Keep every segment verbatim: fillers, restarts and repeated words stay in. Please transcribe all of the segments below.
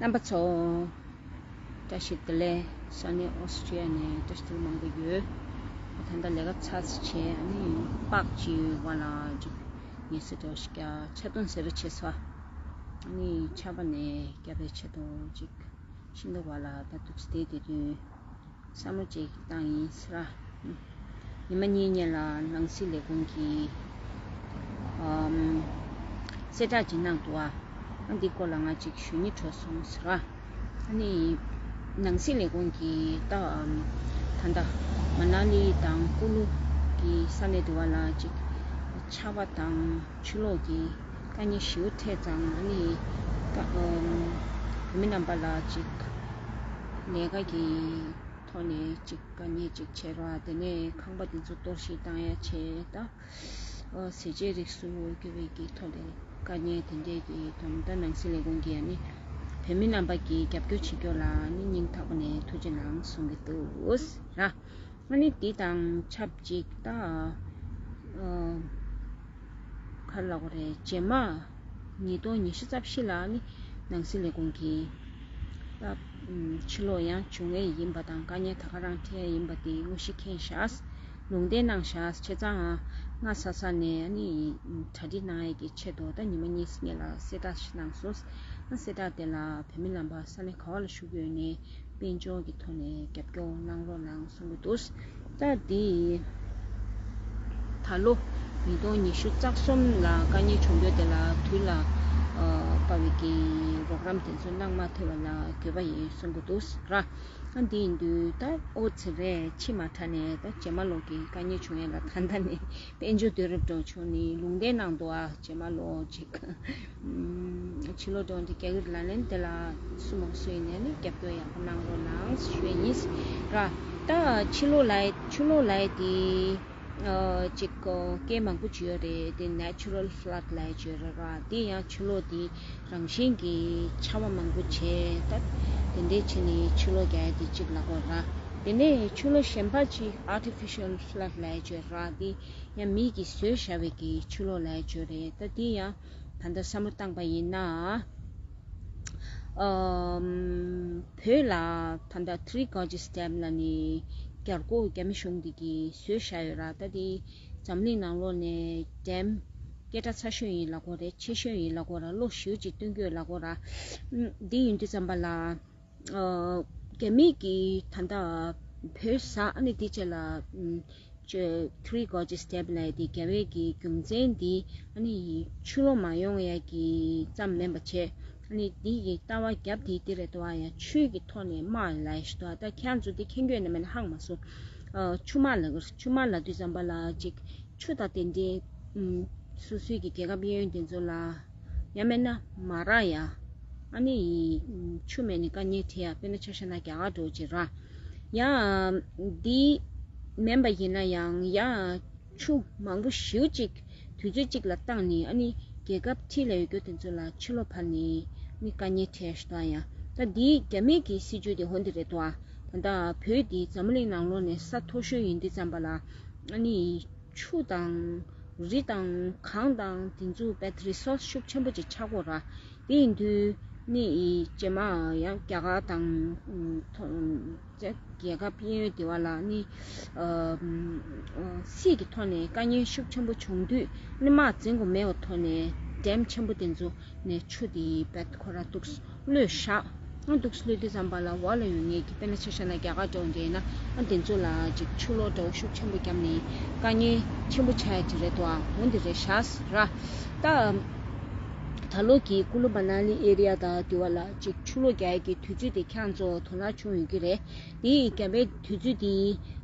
རྣམ་པ་ཚོ། བཀྲ་ཤིས་བདེ་ལེགས། ས་གནས་ཨོ་སི་ཀྲི་ཡ་ནས་བཀྲ་ཤིས་བདེ་ལེགས་མང་པོ་ཡོད། ད་ལྟ་ལས་ཀ་ཚར་ཚར་བྱས། ཨ་ནི་པག་ཅིག་བ་ལ་ཅིག་ཉལ་ས་འདྲ་ཞིག་རྒྱག་ཆ་སྟོན་ཟེར་བ་བྱས་སོ། ཨ་ནི་ཆར་པ་ནས་བསྐྱབ་པའི་ཆེད་དུ་ཅིག་ཤིང་རྟ་བ་ལ་ད་འདུག་སེ་བསྡད་དུས། བསམ་བློ་ཅིག་བཏང་ཡིན་ཟེར། ཉི་མ་གཉིས་སྔོན་ལ་ནང་སྲིད་ལས་ཁུངས་ཀྱིས་ཨམ་གསལ་བསྒྲགས་ཅིག་གནང་འདུག་ཨ། ཨ་འདི་སྐོར་ལ་ང་ཅིག་ཞུ་སྙིང་བྲོ་སོང་ཟེར། ཨ་ནི་ནང་སྲིད་ལས་ཁུངས་ཀྱིས་ད་ཨམ་ད་ལྟ་མ་ན་ལི་དང་ཀུ་ལུ་གི་ས་གནས་དེ་བ་ལ་ཅིག་ཆར་པ་དང་ཆུ་ལོག་གི་དཀའ་ངལ་ཞེ་པོ་འཕྲད་ཙང་། ཨ་ནི་ད་ཨམ་བོད་མི་རྣམ་པ་ལ་ཅིག་ལས་ཀ་གི་ཐོག་ནས་ཅིག་དཀའ་ངལ་ཅིག་འཕྲད་ར། དེ་ནས་ཁང་པ་དེ་ཚོ་གཏོར་བཤིག་བཏང་ཡ་བྱས། ད་ཨོ་ཟས་བཅད་རིགས་སུ་གྱུར་པའི་གི་ཐོག་ནས་དཀའ་ངལ་དེ་འདྲས་ཀྱི་དོན་དག་ནང་སྲིད་ལས་ཁུངས་ཀྱིས་ཨ་ནི་བོད་མི་རྣམ་པ་གི་རྒྱབ་སྐྱོར་བྱེད་རྒྱུ་ལ་ཨ་ནི་སྙིང་ཐག་པ་ནས་ཐུགས་རྗེ་གནང་གསུང་གི་འདུག་ཟེར། ཨ་ནི་འདི་དང་ཆབས་ཅིག་ད་ཨོ། ག་རེ་ལབ་དགོས་རེད། རྗེས་མ་ཉིས་སྟོང་ཉི་ཤུ་རྩ་བཞི་ལ་ནི་ནང་སྲིད་ལས་ཁུངས་ཀྱིས་ད་ཕྱིར་ལོག་ཡང་བྱུང་ཡས་ཡིན་པ་དང་། དཀའ་ངལ་ད་ག་རང་འཕྲད་ཡས་ཡིན་པ་དེ་དངོས་གཞི་མཁྱེན་ཤག་ལུང་བསྟན་གནང་ཤག་བྱས་ཙང་། སྔ་ས་ས་ནས་ནི་གྲ་སྒྲིག་གནང་ཡས་ཀྱི་ཆེད་དུ་ད་ཉི་མ་གཉིས་སྔོན་ལ་གསལ་བསྒྲགས་ཤིག་གནང་སོང་། གསལ་བསྒྲགས་དེ་ལ་བོད་མི་རྣམ་པ་ས་གནས་ག་བ་ལ་བཞུགས་ཡོད་ནའི་དཔལ་འབྱོར་གྱི་ཐོག་ནས་རྒྱབ་སྐྱོར་གནང་རོགས་གནང་གསུང་གི་འདུག་ད་འདི་ད་ལོ་ཉིས་སྟོང་ཉི་ཤུ་རྩ་གསུམ་ལ་དཀའ་ངལ་བྱུང་རྒྱུ་དེ་ལ་དུས་ལ་ཨ་དཔག་པའི་གི་རོགས་རམ་དེ་ཚོ་གནང་མ་ཐུབ་པ་ལ་དགོས་པ་ཡིན་གསུང་གི་འདུག་ར། ཨ་འདི་ཡིན་དུས་ད་ཨོ་ཙི་རེད། ཕྱི་མ་དྲགས་ནས་ད་རྗེས་མ་ལོག་གི་དཀའ་ངལ་བྱུང་ཡས་ལ་ད་ལྟ་ནས་དཔལ་འབྱོར་དུས་རབས་འགྲོ་ཆོག་ནི་ལུང་བསྟན་གནང་འདུག་ཨ། རྗེས་མ་ལོག་ཅིག་ཕྱི་ལོགས་འགྲོ་འདི་རྒྱ་གར་ལ་ལན་དེ་ལ་སུ་མང་སུ་ཡིན་ནས་ནི་རྒྱབ་སྐྱོར་ཡག་པོ་གནང་རོགས་གནང་ཞུ་ཡ་ཡིན་ར། ད་ཕྱི་ལོགས་ལ་ཕྱི་ལོགས་ལ་དེ་ཅིག་སྐད་མང་པོ་ཅིག་ཡོད་རེད། དེ་natural flood་ལ་ཅིག་ཡོད་རེད་ར། དེ་ཡང་ཕྱི་ལོགས་དེ་རང་བཞིན་གྱི་ཆར་པ་མང་པོ་བྱས། ད་དེ་འདྲའི་ཆེ་ནི་ཕྱི་ལོགས་རྒྱག་ཡ་དེ་གཅིག་ལབ་དགོས་ར། དེ་ནས་ཕྱི་ལོགས་གཞན་པ་ཅིག་artificial flood་ལ་ཅིག་ཡོད་ར། དེ་ཡང་མི་གིས་བཟོས་བཞག་པའི་གི་ཕྱི་ལོགས་ལ་ཅིག་ཡོད་རེད། ད་དེ་ཡང་ད་ལྟ་བསམ་བློ་བཏང་པ་ཡིན་ན། ཨམ། བོད་ལ་ད་ལྟ་Three Gorges Dam་ལ་ནི་རྒྱ་སྒོར་རྒྱ་མི་གཞུང་འདི་གིས་བཟོས་བཞག་ཡོད་ར། ད་དེ་འཛམ་གླིང་ནང་ལོགས་ནས་ཌེམ་སྐད་གྲགས་ཚ་ཤོས་ཡིན་ལབ་དགོས་རེད། ཆེ་ཤོས་ཡིན་ལབ་དགོས་ར། གློག་ཞེ་པོ་ཅིག་བཏོན་གྱི་ཡོད་ལབ་དགོས་ར། ཨམ། འདི་ཡིན་དུས་ཙམ་པ་ལ། ཨ། རྒྱ་མི་གིས་ད་ལྟ་བོད་ཟ། ཨ་ནི་དེ་རྗེས་ལ་ཨམ། ཅོ་Three Gorges Dam་ལབ་ཡ་དེ་རྒྱ་བལ་གྱི་རྒྱུ་མཚན་འདི་ཨ་ནི་ཆུ་ལོག་མ་ཡོང་ཡ་གི་ཙམ་མིན་པ་བྱས། ཨ་ནི་འདི་གི་ལྟ་བ་རྒྱབ་དེ་དེ་རེད་དོ། ཨ་ཡ་ཆུ་གི་ཐོག་ནས་དམག་ལབ་ཡ་ཞིག་འདུག་ད་ཁྱེད་རང་ཚོ་འདི་མཁྱེན་གྱི་ཡོད་ན་མེད་ན་ཧ་གོ་མ་སོང་། ཨ། ཆུ་དམག་ལབ་གི་རེད། ཆུ་དམག་ལབ་དུས་ཙམ་པ་ལ་ཅིག་ཆུ་དང་དེ་འདྲའི་ཨུམ། སོ་སོའི་གི་རྒྱལ་ཁབ་གཡས་གཡོན་དེ་ཚོ་ལ། ཡང་མིན་ན་མ་རག་ཡ། ཨ་ནི་ཆུ་མེད་ནས་དཀའ་ངལ་འཕྲད་ཡ། དཔེར་ན་ཆ་བཞག་ན་རྒྱ་གར་འདྲ་བོ་ཅིག་ར། ཡང་འདི་མིན་པ་ཡིན་ན་ཡང་ཡང་ཆུ་མང་པོ་ཞེ་པོ་ཅིག་དུས་ཚོད་གཅིག་ལ་བཏང་ནས། ཨ་ནི་རྒྱལ་ཁབ་འཁྲིས་ལ་ཡོད་རྒྱུ་དེ་ཚོ་ལ་ཕྱི་ལོགས་ཕར་ནས་ནི་དཀའ་ངལ་འཕྲད་ཞིག་འདུག་ཨ། ཡང་ད་འདི་རྒྱ་མི་གི་སྲིད་ཇུས་དེ་འོ་འདི་རེད་འདུག་ཨ། ད་ལྟ་བོད་འདི་འཛམ་གླིང་ནང་ལོགས་ནས་ས་མཐོ་ཤོས་ཡིན་དུས་ཙམ་པ་ལ། ཨ་ནི་ཆུ་དང་རི་དང་གངས་དང་དེ་ཚོ་བེད་རི་སོར་སི་ཤུགས་ཆེན་པོ་ཅིག་ཆགས་ཀྱི་ཡོད་ར། དེ་ཡིན་དུས་ནི་རྗེས་མ་ཡང་རྒྱ་གར་དང་ཐོ་རྒྱལ་ཁབ་གཡས་གཡོན་དེ་བ་ལ་ནི་ཨ་སྲིད་ཀྱི་ཐོག་ནས་དཀའ་ངལ་ཤུགས་ཆེན་པོ་བྱུང་དུས། ནི་དམག་འཛིང་དགོས་མེད་པའི་ཐོག་ནས་ཌེམ་ཆེན་པོ་དེ་ཚོ་ནས་ཆུ་དེ་བེད་ཁོ་ར་འདུག་སེ་གློད་བཞག་ཨ་འདུག་སེ་གློད་དུས་ཙམ་པ་ལ་འོག་ལ་ཡོད་མཁན་གྱི། དཔེར་ན་ཆ་བཞག་ན་རྒྱ་གར་འདྲ་བོ་འདྲ་ཡིན་ན། ཨ་དེ་ཚོ་ལ་ཅིག་ཆུ་ལོག་འདྲ་བོ་ཤུགས་ཆེན་པོ་བརྒྱབ་ནས་དཀའ་ངལ་ཆེན་པོ་ཆགས་ཡ་ཅིག་རེད་འདུག་ཨ། འོ་འདི་རེད་ཤག་ར། ད་ད་ལོ་གི་ཀུ་ལུ་མ་ན་ལི་ཨེ་རི་ཡ་དང་དེ་བ་ལ་ཅིག་ཆུ་ལོག་རྒྱག་ཡ་གི་དུས་ཚོད་དེ་ཁྱེད་རང་ཚོ་དོ་སྣང་བྱུང་ཡོད་ཀྱི་རེད། དེ་རྒྱབ་པའི་དུས་ཚོད་དེ་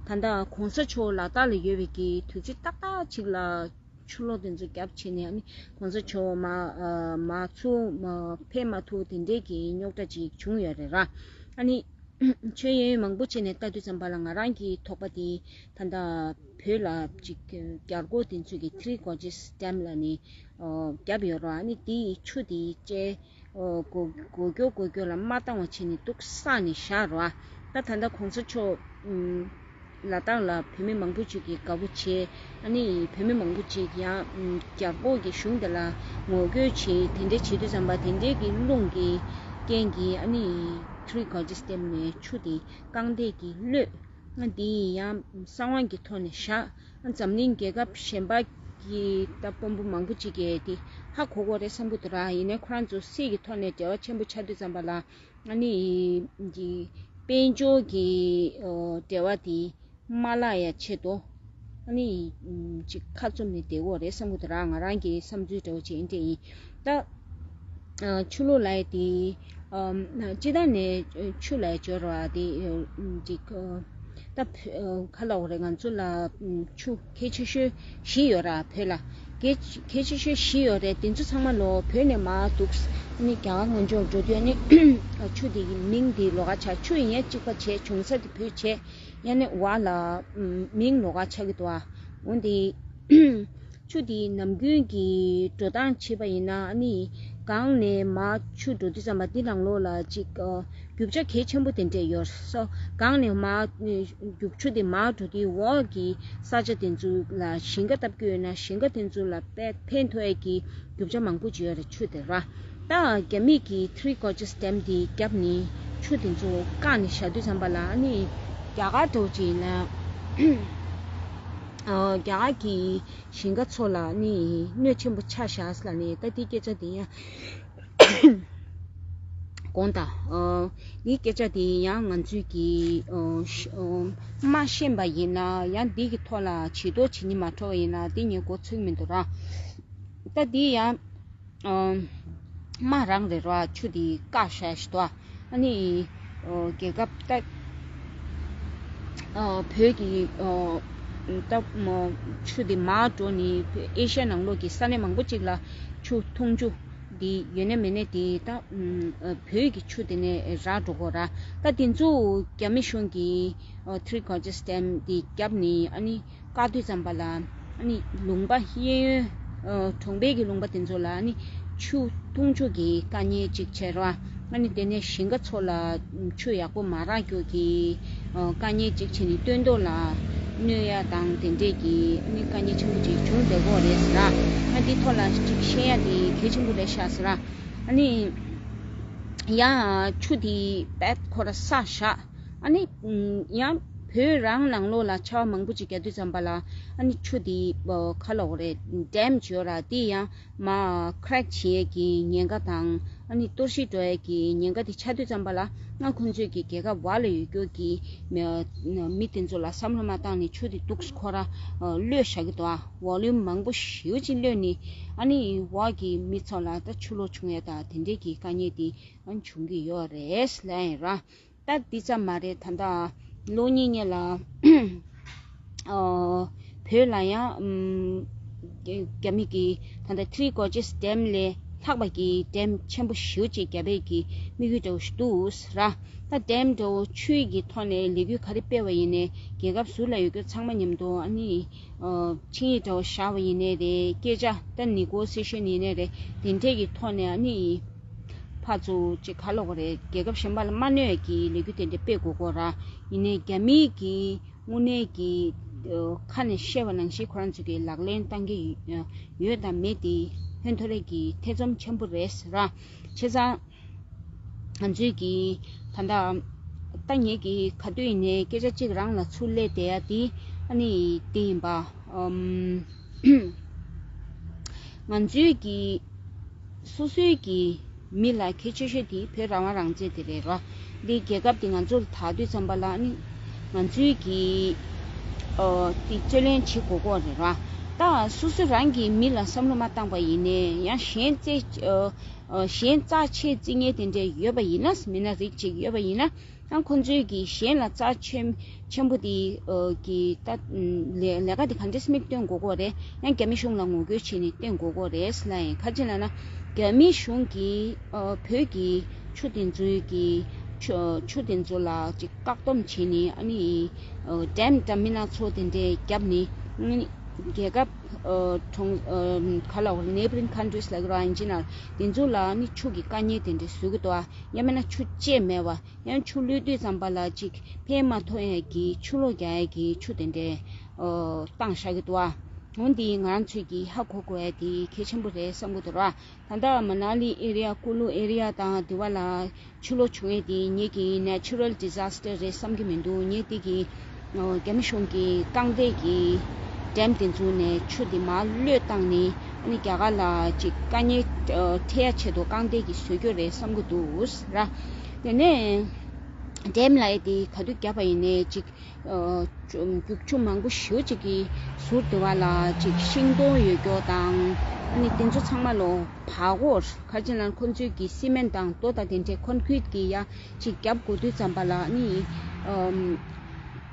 ད་ལྟ་གོང་ས་མཆོག་ལ་དྭགས་ལ་ཡོད་པའི་གི་དུས་ཚོད་ཏག་ཏག་ཅིག་ལ། ཆུ་ལོག་དེ་ཚོ་རྒྱབ་བྱས་ནས། ཨ་ནི་གོང་ས་མཆོག་མ་ཨ་མ་ཚུར་མ་ཕེབས་མ་ཐུབ་དེ་འདྲའི་གི་རྙོག་དྲ་ཅིག་བྱུང་ཡོད་རེད་ར། ཨ་ནི་ཆོས་ཡོན་མང་པོ་བྱས་ནས་ལྟ་དུས་ཙམ་པ་ལ། ང་རང་གི་དོགས་པ་དེ་ད་ལྟ་བོད་ལ་ཅིག་རྒྱ་སྒོར་དེ་ཚོ་གི་Three Gorges Dam་ལ་ནི་ཨོ་རྒྱབ་ཡོད་ར། ཨ་ནི་དེའི་ཆུ་དེ་བཅད། ཨོ་སྒོ་སྒོ་སྐྱོ་སྒོ་སྐྱོ་ལ་མ་བཏང་བ་བྱས་ནས་འདུག་སེ་བསགས་ནས་བཞག་ར། ད་ད་ལྟ་གོང་ས་མཆོག་ཨུམ། ལ་དྭགས་ལ་བོད་མི་མང་པོ་ཅིག་གིས་དགའ་པོ་བྱས། ཨ་ནི་བོད་མི་མང་པོ་ཅིག་ཡང་རྒྱ་སྒོར་གྱི་གཞུང་དེ་ལ་ངོ་རྒོལ་བྱས། དེ་འདྲ་བྱེད་དུས་ཙམ་པ་དེ་འདྲའི་གི་རླུང་གིས་ རྐྱེན་གྱིས་ཨ་ནི་Three Gorges Dam ནས་ཆུ་དེ་རྐང་འདེད་ཀྱིས་གློད། ཨ་འདི་ཡང་གསང་བ་གི་ཐོག་ནས་བཞག་ཨ་འཛམ་གླིང་རྒྱལ་ཁབ་གཞན་པ་གི་ད་དཔོན་པོ་མང་པོ་ཅིག་གིས་དེ་ཧ་གོ་གོ་རེད་བསམ་གི་འདུག་ར། ཡིན་ནའི་ཁོ་རང་ཚོ་སྲིད་ཀྱི་ཐོག་ནས་འབྲེལ་བ་ཆེན་པོ་ཆགས་དུས་ཙམ་པ་ལ་ཨ་ནི་གི་དཔལ་འབྱོར་གྱི་ཨོ་འབྲེལ་བ་དེ་མ་བརླག་ཡ་ཆེད་དུ་ཨ་ནི་ཅིག་ཁ་བཙུམ་ནས་བསྡད་གོ་རེད་བསམ་གི་འདུག་ར། ང་རང་གི་བསམ་ཚུལ་འདྲ་བོ་ཅིག་ཡིན་དེ་ཡིན། ད་ཨ་ཆུ་ལོག་ལབ་ཡ་དེ་ཨ་སྤྱི་བཏང་ནས་ཆུ་ལ་འབྱོར་བ་དེ་ཅིག་ད་ཁ་ལོག་རེད། ང་ཚོ་ལ་ཆུ་གལ་ཆེ་ཤོས་བཞི་ཡོད་ར། བོད་ལ་གལ་གལ་ཆེ་ཤོས་བཞི་ཡོད་རེད། དེ་ཚོ་ཚང་མ་ལོ་བོད་ནས་མར་འདུག་ཨ་ནི་རྒྱ་གར་ངོས་ཕྱོགས་འགྲོ་དུས་ཨ་ནི་ཆུ་དེ་གི་མིང་དེ་ལོགས་ཀ་ཆགས། ཆུ་ཡིན་ཡ་གཅིག་པ་བྱས། བྱུང་ས་དེ་བོད་བྱས། ཡང་ན་བ་ལ་མིང་ལོགས་ཀ་ཆགས་ཀྱི་འདུག་ཨ། འོན་ཏེ་ཆུ་དེ་ནམ་རྒྱུན་གྱི་འགྲོ་སྟངས་བྱེད་པ་ཡིན་ན་ཨ་ནི་སྒང་ནས་མར་ཆུ་འགྲོ་དུས་ཙམ་པ་འདི་ནང་ལོགས་ལ་ཅིག་ཨ་རྒྱུ་ཆ་གལ་ཆེན་པོ་དེ་འདྲས་ཡོད་སོ། སྒང་ནས་མར་རྒྱུ་ཆུ་དེ་མར་འགྲོ་དུས་འོག་གི་ས་ཆ་དེ་ཚོ་ལ་ཞིང་ཁ་བཏབ་ཀྱི་ཡོད་ན་ཞིང་ཁ་དེ་ཚོ་ལ་དཔེ་ཕན་ཐོགས་ཡས་ཀྱི་རྒྱུ་ཆ་མང་པོ་ཅིག་ཡོད་རེད། ཆུ་དེ་ར། ད་རྒྱ་མི་གི་Three Gorges Dam དེ་བརྒྱབ་ནས་ཆུ་དེ་ཚོ་བཀག་ནས་བཞག་དུས་ཙམ་པ་ལ་ཨ་ནི་རྒྱ་གར་འདྲ་བོ་ཅིག་ཡིན་ན་ཨ་རྒྱ་གར་གྱི་ཞིང་ཁ་ཚོ་ལ་ཨ་ནི་གནོད་ཆེན་པོ་ཆགས་བཞག་ལབ་ནས་ད་དེ་སྐད་ཆ་དེ་ཡང་དགོངས་དག་ཨ་འདི་སྐད་ཆ་དེ་ཡང་ང་ཚོས་ཀྱིས་ཨ་ཤ་ཨ་མ་ཤེས་པ་ཡིན་ན་ཡང་འདི་གི་ཐོག་ལ་བྱེད་དོ་བྱེད་ཉི་མ་འཕྲོ་བ་ཡིན་ན་དེ་ངས་མགོ་ཚོད་མི་འདུག་ར། ད་འདི་ཡང་ཨ་མ་རང་རེད་ར། ཆུ་དེ་བཀག་བཞག་ཞིག་འདུག་ཨ་ནི་ཨ་རྒྱལ་ཁབ་ད་ཨ་བོད་ཀྱི་ཨ་ད་ཆུ་དེ་མར་འགྲོ་ནས་ཨེ་ཤ་ཡ་ནང་ལོགས་ཀྱི་ས་གནས་མང་པོ་ཅིག་ལ་ཆུ་འཐུང་ཆུ་དེ་ཡོད་ན་མེད་ན་དེ་ད་ཨ་བོད་ཀྱི་ཆུ་དེ་ནས་རག་འགྲོ་གོ་ར། ད་དེ་ཚོ་རྒྱ་མི་གཞུང་གིས་ཨ་Three Gorges Dam དེ་བརྒྱབ་ནས་ཨ་ནི་བཀག་དུས་ཙམ་པ་ལ་ཨ་ནི་ལུང་པ་གཡས་གཡོན་ཨ་གྲོང་པའི་གི་ལུང་པ་དེ་ཚོ་ལ་ཨ་ནི་ཆུ་འཐུང་ཆུ་གི་དཀའ་ངལ་ཅིག་བྱས་ར། ཨ་ནི་དེ་ནས་ཞིང་ཁ་ཚོ་ལ་ཆུ་ཡག་པོ་མ་རག་རྒྱུ་གི་ཨ་དཀའ་ངལ་ཅིག་བྱས་ནས་སྟོན་ཐོག་ལ་གནོད་ཡ་དང་དེ་འདྲས་ཀྱི་ཨ་ནི་དཀའ་ངལ་ཆེན་པོ་ཅིག་བྱུང་བསྡད་ཀྱི་ཡོད་རེད་ཟེར་ར། ཨ་འདི་ཐོག་ལ་ཅིག་ཤེས་ཡ་དེ་གལ་ཆེན་པོ་རེད་ཤག་ཟེར་ར། ཨ་ནི་ཡང་ཆུ་དེ་བེད་ཁོ་ར་བསགས་བཞག་ཨ་ནི་ཡང་བོད་རང་ནང་ལོགས་ལ་ཆར་པ་མང་པོ་ཅིག་བརྒྱབ་དུས་ཙམ་པ་ལ་ཨ་ནི་ཆུ་དེ་ཁ་ལོག་རེད། ཌེམ་བརྗོད་ར་དེ་ཡང་མ་ཁྲེག་བྱེད་ཡས་ཀྱི་ཉེན་ཁ་དང་ཨ་ནི་གཏོར་བཤིག་འགྲོ་ཡས་ཀྱི་ཉེན་ཁ་དེ་ཆགས་དུས་ཙམ་པ་ལ་ང་ཁོང་ཚོས་ཀྱི་རྒྱལ་ཁབ་བར་ལ་ཡོད་རྒྱུ་གི་མི་དེ་ཚོ་ལ་བསམ་བློ་མ་བཏང་ནས་ཆུ་དེ་འདུག་ཁོ་ར་གློད་བཞག་གི་འདུག་ཨ་ཝོ་ལུམ་མང་པོ་ཞེ་པོ་ཅིག་གློད་ནས་ཨ་ནི་འོག་གི་མི་ཚོ་ལ་ད་ཆུ་ལོག་བྱུང་ཡས་དང་དེ་འདྲས་ཀྱི་དཀའ་ངལ་དེ་ཨ་ནི་བྱུང་གི་ཡོད་རེད་ལབ་ཡིན་ར། ད་འདི་ཙམ་མ་རེད། ད་ལྟ་ལོ་གཉིས་སྔོན་ལ་ཨ་བོད་ལ་ཡང་ཨམ་རྒྱ་མི་གི་ད་ལྟ་Three Gorges Dam ལས་ལྷག་པ་གི་ཌེམ་ཆེན་པོ་ཞེ་པོ་ཅིག་བརྒྱབ་པའི་གི་དམིགས་ཡུལ་འདྲ་བོ་ཞིག་འདུག་ཟེར་ར། ད་ཌེམ་འདྲ་བོ་ཆུའི་གི་ཐོག་ནས་ལས་འགུལ་ག་རེ་སྤེལ་བ་ཡིན་ནའི་རྒྱལ་ཁབ་ཟུར་ལ་ཡོད་རྒྱུ་ཚང་མ་མཉམ་དུ་ཨ་ནི་ཨ་ཆིངས་ཡིག་འདྲ་བོ་བཞག་པ་ཡིན་ནའི་རེད། སྐད་ཆ་ད་ནི་གོ་སེ་ཤོན་ཡིན་ནའི་རེད། དེ་འདྲས་ཀྱི་ཐོག་ནས་ཨ་ནི་ཕར་ཚུར་ཅིག་ག་ལབ་དགོས་རེད། རྒྱལ་ཁབ་གཞན་པ་ལ་མ་གནོད་ཀྱི་ལས་འགུལ་དེ་འདྲ་སྤེལ་དགོས་ཀྱི་ཡོད་ར། ཡིན་ནའི་རྒྱ་མིའི་གི་དངོས་གནས་ཀྱི་ཨ་ཁ་ནས་བཤད་པ་ནང་བཞིན་ཁོ་རང་ཚོ་གི་ལག་ལེན་བསྟར་གྱི་ཡོད་ཡོད་དང་མེད་དེ་ཕན་ཐོགས་རེ་གི་ཐེ་ཚོམ་ཆེན་པོ་རེད་ཟེར་ར། བྱས་ཙང་ང་ཚོའི་གི་ད་ལྟ་ད་ངེད་ཀྱི་ག་དུས་ཡིན་ནའི་སྐད་ཆ་གཅིག་རང་ལ་ཚུར་སླེབས་བསྡད་ཡ་དེ་ཨ་ནི་དེ་ཡིན་པ། ཨམ་ང་ཚོའི་གི་སོ་སོའི་གི་མི་ལ་གལ་ཆེ་ཤོས་དེ་བོད་རང་དབང་རང་བཙན་དེ་རེད་ར། འདི་རྒྱལ་ཁབ་དེ་ང་ཚོར་དག་དུས་ཙམ་པ་ལ་ཨ་ནི་ང་ཚོའི་གི་ཨ་དེ་རྩོད་ལེན་བྱེད་དགོས་ཀྱི་རེད་ར། ད་སོ་སོ་རང་གི་མི་ལ་བསམ་བློ་མ་བཏང་པ་ཡིན་ནའི་ཡང་གཞན་རྩེ་ཨ་ཨ་གཞན་རྩ་ཆེ་བརྩི་མཁན་དེ་འདྲ་ཡོད་པ་ཡིན་ན། མི་སྣ་རིགས་གཅིག་ཡོད་པ་ཡིན་ན། ཡང་ཁོང་ཚོས་ཀྱིས་གཞན་ལ་རྩ་ཆེན་ཆེན་པོ་དེ་ཨ་གི་ད་ལས་ལས་ཀ་དེ་ག་འདྲས་མིག་སྟོན་དགོས་ཀྱི་རེད། ཡང་རྒྱ་མི་གཞུང་ལ་ངོ་རྒོལ་བྱས་ནས་སྟོན་དགོས་ཀྱི་རེད་ལབ་ཡིན། ག་ཅི་ལབ་ན་རྒྱ་མི་གཞུང་གིས་ཨ་བོད་ཀྱི་ཆུ་དེ་ཚོའི་གི་ཆུ་ཆུ་དེ་ཚོ་ལ་ཅིག་བཀག་སྡོམ་བྱས་ནས་ཨ་ནི་ཨ་ཌེམ་འདྲ་མི་སྣ་ཚོགས་དེ་འདྲས་བརྒྱབ་ནས་ཨ་ནི་རྒྱལ་ཁབ་ཨ་གྲོང་ཨ་ག་ལ་བར་neighboring countries ལབ་ཀྱི་རེད་ཨིན་ཇི་ནང་། དེ་ཚོ་ལ་ཨ་ནི་ཆུ་གི་དཀའ་ངལ་དེ་འདྲས་བཟོ་གི་འདུག་ཨ། ཡང་མིན་ན་ཆུ་བཅད་མེད་པ། ཡང་ཆུ་གློད་དུས་ཙམ་པ་ལ་ཅིག་ཕན་མ་ཐོགས་ཡས་ཀྱི་ཆུ་ལོག་རྒྱག་ཡས་ཀྱི་ཆུ་དེ་འདྲའི་ཨོ་བཏང་བཞག་གི་འདུག་ཨ། འོ་འདི་ང་རང་ཚོས་ཀྱིས་ཧ་གོ་དགོས་ཡ་དེ་གལ་ཆེན་པོ་རེད་བསམ་གྱི་འདུག་ར། ད་ལྟ་མ་ན་ལི་ཨེ་རི་ཡ་ཀུ་ལུ་ཨེ་རི་ཡ་དང་དེ་བ་ལ་ཆུ་ལོག་བྱུང་ཡས་དེ་ངེད་ཀྱི་ནེ་ཅུ་རལ་ཌི་ཛ་སི་ཊར་རེད་བསམ་གྱི་མི་འདུག་ངེད་དེ་གི་རྒྱ་མི་གཞུང་གི་རྐང་སྟེགས་ཀྱི་ཌེམ་དེ་ཚོ་ནས་ཆུ་དེ་མར་གློད་བཏང་ནས་ཨ་ནི་རྒྱ་གར་ལ་ཅིག་དཀའ་ངལ་འཕྲད་ཡ་ཆེད་དུ་རྐང་སྟེགས་ཀྱིས་བཟོས་རྒྱུ་རེད་བསམ་གྱི་འདུག་ར། དེ་ནས་ཌེམ་ལབ་ཡས་དེ་ག་དུས་བརྒྱབ་པ་ཡིན་ནའི་ཅིག་རྒྱུག་ཆུ་མང་པོ་ཞེ་པོ་ཅིག་གི་ཟུར་དེ་བ་ལ་ཅིག་ཤིང་སྡོང་ཡོད་རྒྱུ་དང་ཨ་ནི་དེ་ཚོ་ཚང་མ་ལོ་བར་སྐོར་ག་རེ་ལབ་ན་ཁོ་ཚོས་ཀྱི་སི་མེན་དང་རྡོ་དང་དེ་འདྲའི་ཀོན་ཀི་རིཊ་གི་ཡ་ཅིག་བརྒྱབ་དགོས་དུས་ཙམ་པ་ལ་ཨ་ནི་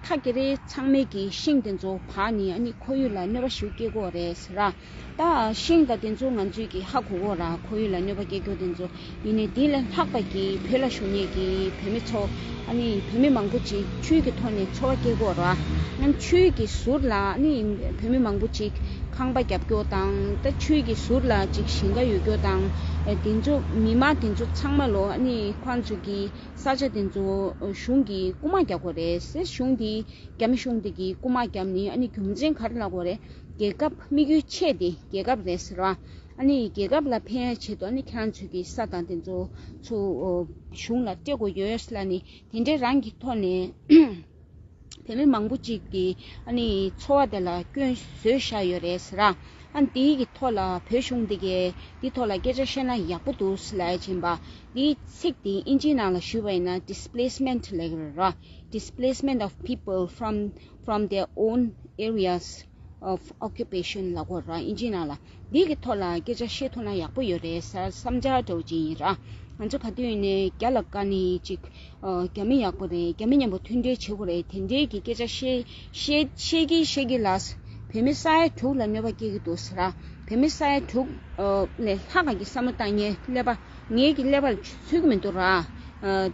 ཐག་ཀེ་རེ་ཚང་མས་ཀྱི་ཤིང་དེ་ཚོ་བར་ནི་ཨ་ནི་ཁོར་ཡུག་ལ་གནོད་པ་ཞེ་པོ་སྐྱེལ་གྱི་ཡོད་རེད་ཟེར་ར། ད་ཤིང་དང་དེ་ཚོ་ང་ཚོས་ཀྱི་ཧ་གོ་གི་ཡོད་ར། ཁོར་ཡུག་ལ་གནོད་པ་སྐྱེལ་རྒྱུ་དེ་ཚོ་ཡིན་ནའི་དེ་ལས་ལྷག་པ་གི་བོད་ལ་བཞུགས་མཁན་གྱི་བོད་མི་ཚོ་ཨ་ནི་བོད་མི་མང་པོ་ཅིག་ཆུའི་གི་ཐོག་ནས་འཚོ་བ་སྐྱེལ་གྱི་ཡོད་ར། ཨ་ནི་ཆུའི་གི་ཟུར་ལ་ཨ་ནི་བོད་མི་མང་པོ་ཅིག་ཁང་པ་རྒྱབ་རྒྱུ་དང་ད་ཆུའི་གི་ཟུར་ལ་ཅིག་ཞིང་ཁ་ཡོད་རྒྱུ་དང་དེ་ཚོ་མི་མང་དེ་ཚོ་ཚང་མ་ལོ་ཨ་ནི་ཁོང་ཚོ་གི་ས་ཆ་དེ་ཚོ་གཞུང་གིས་རྐུ་མ་རྒྱག་གི་ཡོད་རེད་ཟེར། གཞུང་དེ་རྒྱ་མི་གཞུང་དེ་གིས་རྐུ་མ་བརྒྱབ་ནས་ཨ་ནི་རྒྱུ་མཚན་ག་རེ་ལབ་ཀྱི་ཡོད་རེད། རྒྱལ་ཁབ་དམིགས་ཡུལ་ཆེད་དེ་རྒྱལ་ཁབ་རེད་ཟེར་བ། ཨ་ནི་རྒྱལ་ཁབ་ལ་ཕན་ཡ་ཆེད་དུ་ཨ་ནི་ཁྱེད་རང་ཚོའི་གི་ས་དང་དེ་ཚོ་ཚུར་གཞུང་ལ་སྤྲད་དགོས་ཡོད་ལབ་ནས་དེ་འདྲའི་རང་གི་ཐོག་ནས་བོད་མི་མང་པོ་ཅིག་གི་ཨ་ནི་འཚོ་བ་དེ་ལ་སྐྱོན་བཟོས་བཞག་ཡོད་རེད་ཟེར། ཨ་ནི་དེའི་གི་ཐོག་ལ་བོད་གཞུང་དེ་གས་དེའི་ཐོག་ལ་སྐད་ཆ་བཤད་ན་ཡག་པོ་འདུག་ལབ་ཡ་ཕྱིན་པ། དེའི་ཚིག་དེ་ཨིན་ཇིའི་ནང་ལ་ཞུས་པ་ཡིན་ན་displacement ལབ་ཀྱི་རེད་ར། Displacement of people from from their own areas of occupation ལབ་ཀྱི་ར། ཨིན་ཇིའི་ནང་ལ་འདི་གི་ཐོག་ལ་སྐད་ཆ་བཤད་ཐུབ་ན་ཡག་པོ་ཡོད་རེད་ཟེར་བསམ་འཆར་འདྲ་བོ་ཅིག་ཡིན་ར། ང་ཚོ་ག་དུས་ཡིན་ནའི་རྒྱ་ལ་དགའ་ནི་ཅིག་རྒྱ་མི་ཡག་པོ་རེད། རྒྱ་མི་མཉམ་པོ་མཐུན་འབྲེལ་བྱེད་དགོས་རེད། དེ་འདྲའི་གི་སྐད་ཆ་བཤད་བཤད་བཤད་ཀྱི་བཤད་ཀྱི་ལ། བོད་མི་ས་ཡ་དྲུག་ལ་གནོད་པ་སྐྱེལ་གྱི་འདུག་ཟེར་ར། བོད་མི་ས་ཡ་དྲུག་ལས་ལྷག་ག་གི་བསམ་བློ་བཏང་མཁན་ཀླད་པ་ངེད་ཀྱི་ཀླད་པ་ལ་ཚུད་ཀྱི་མི་འདུག་ར།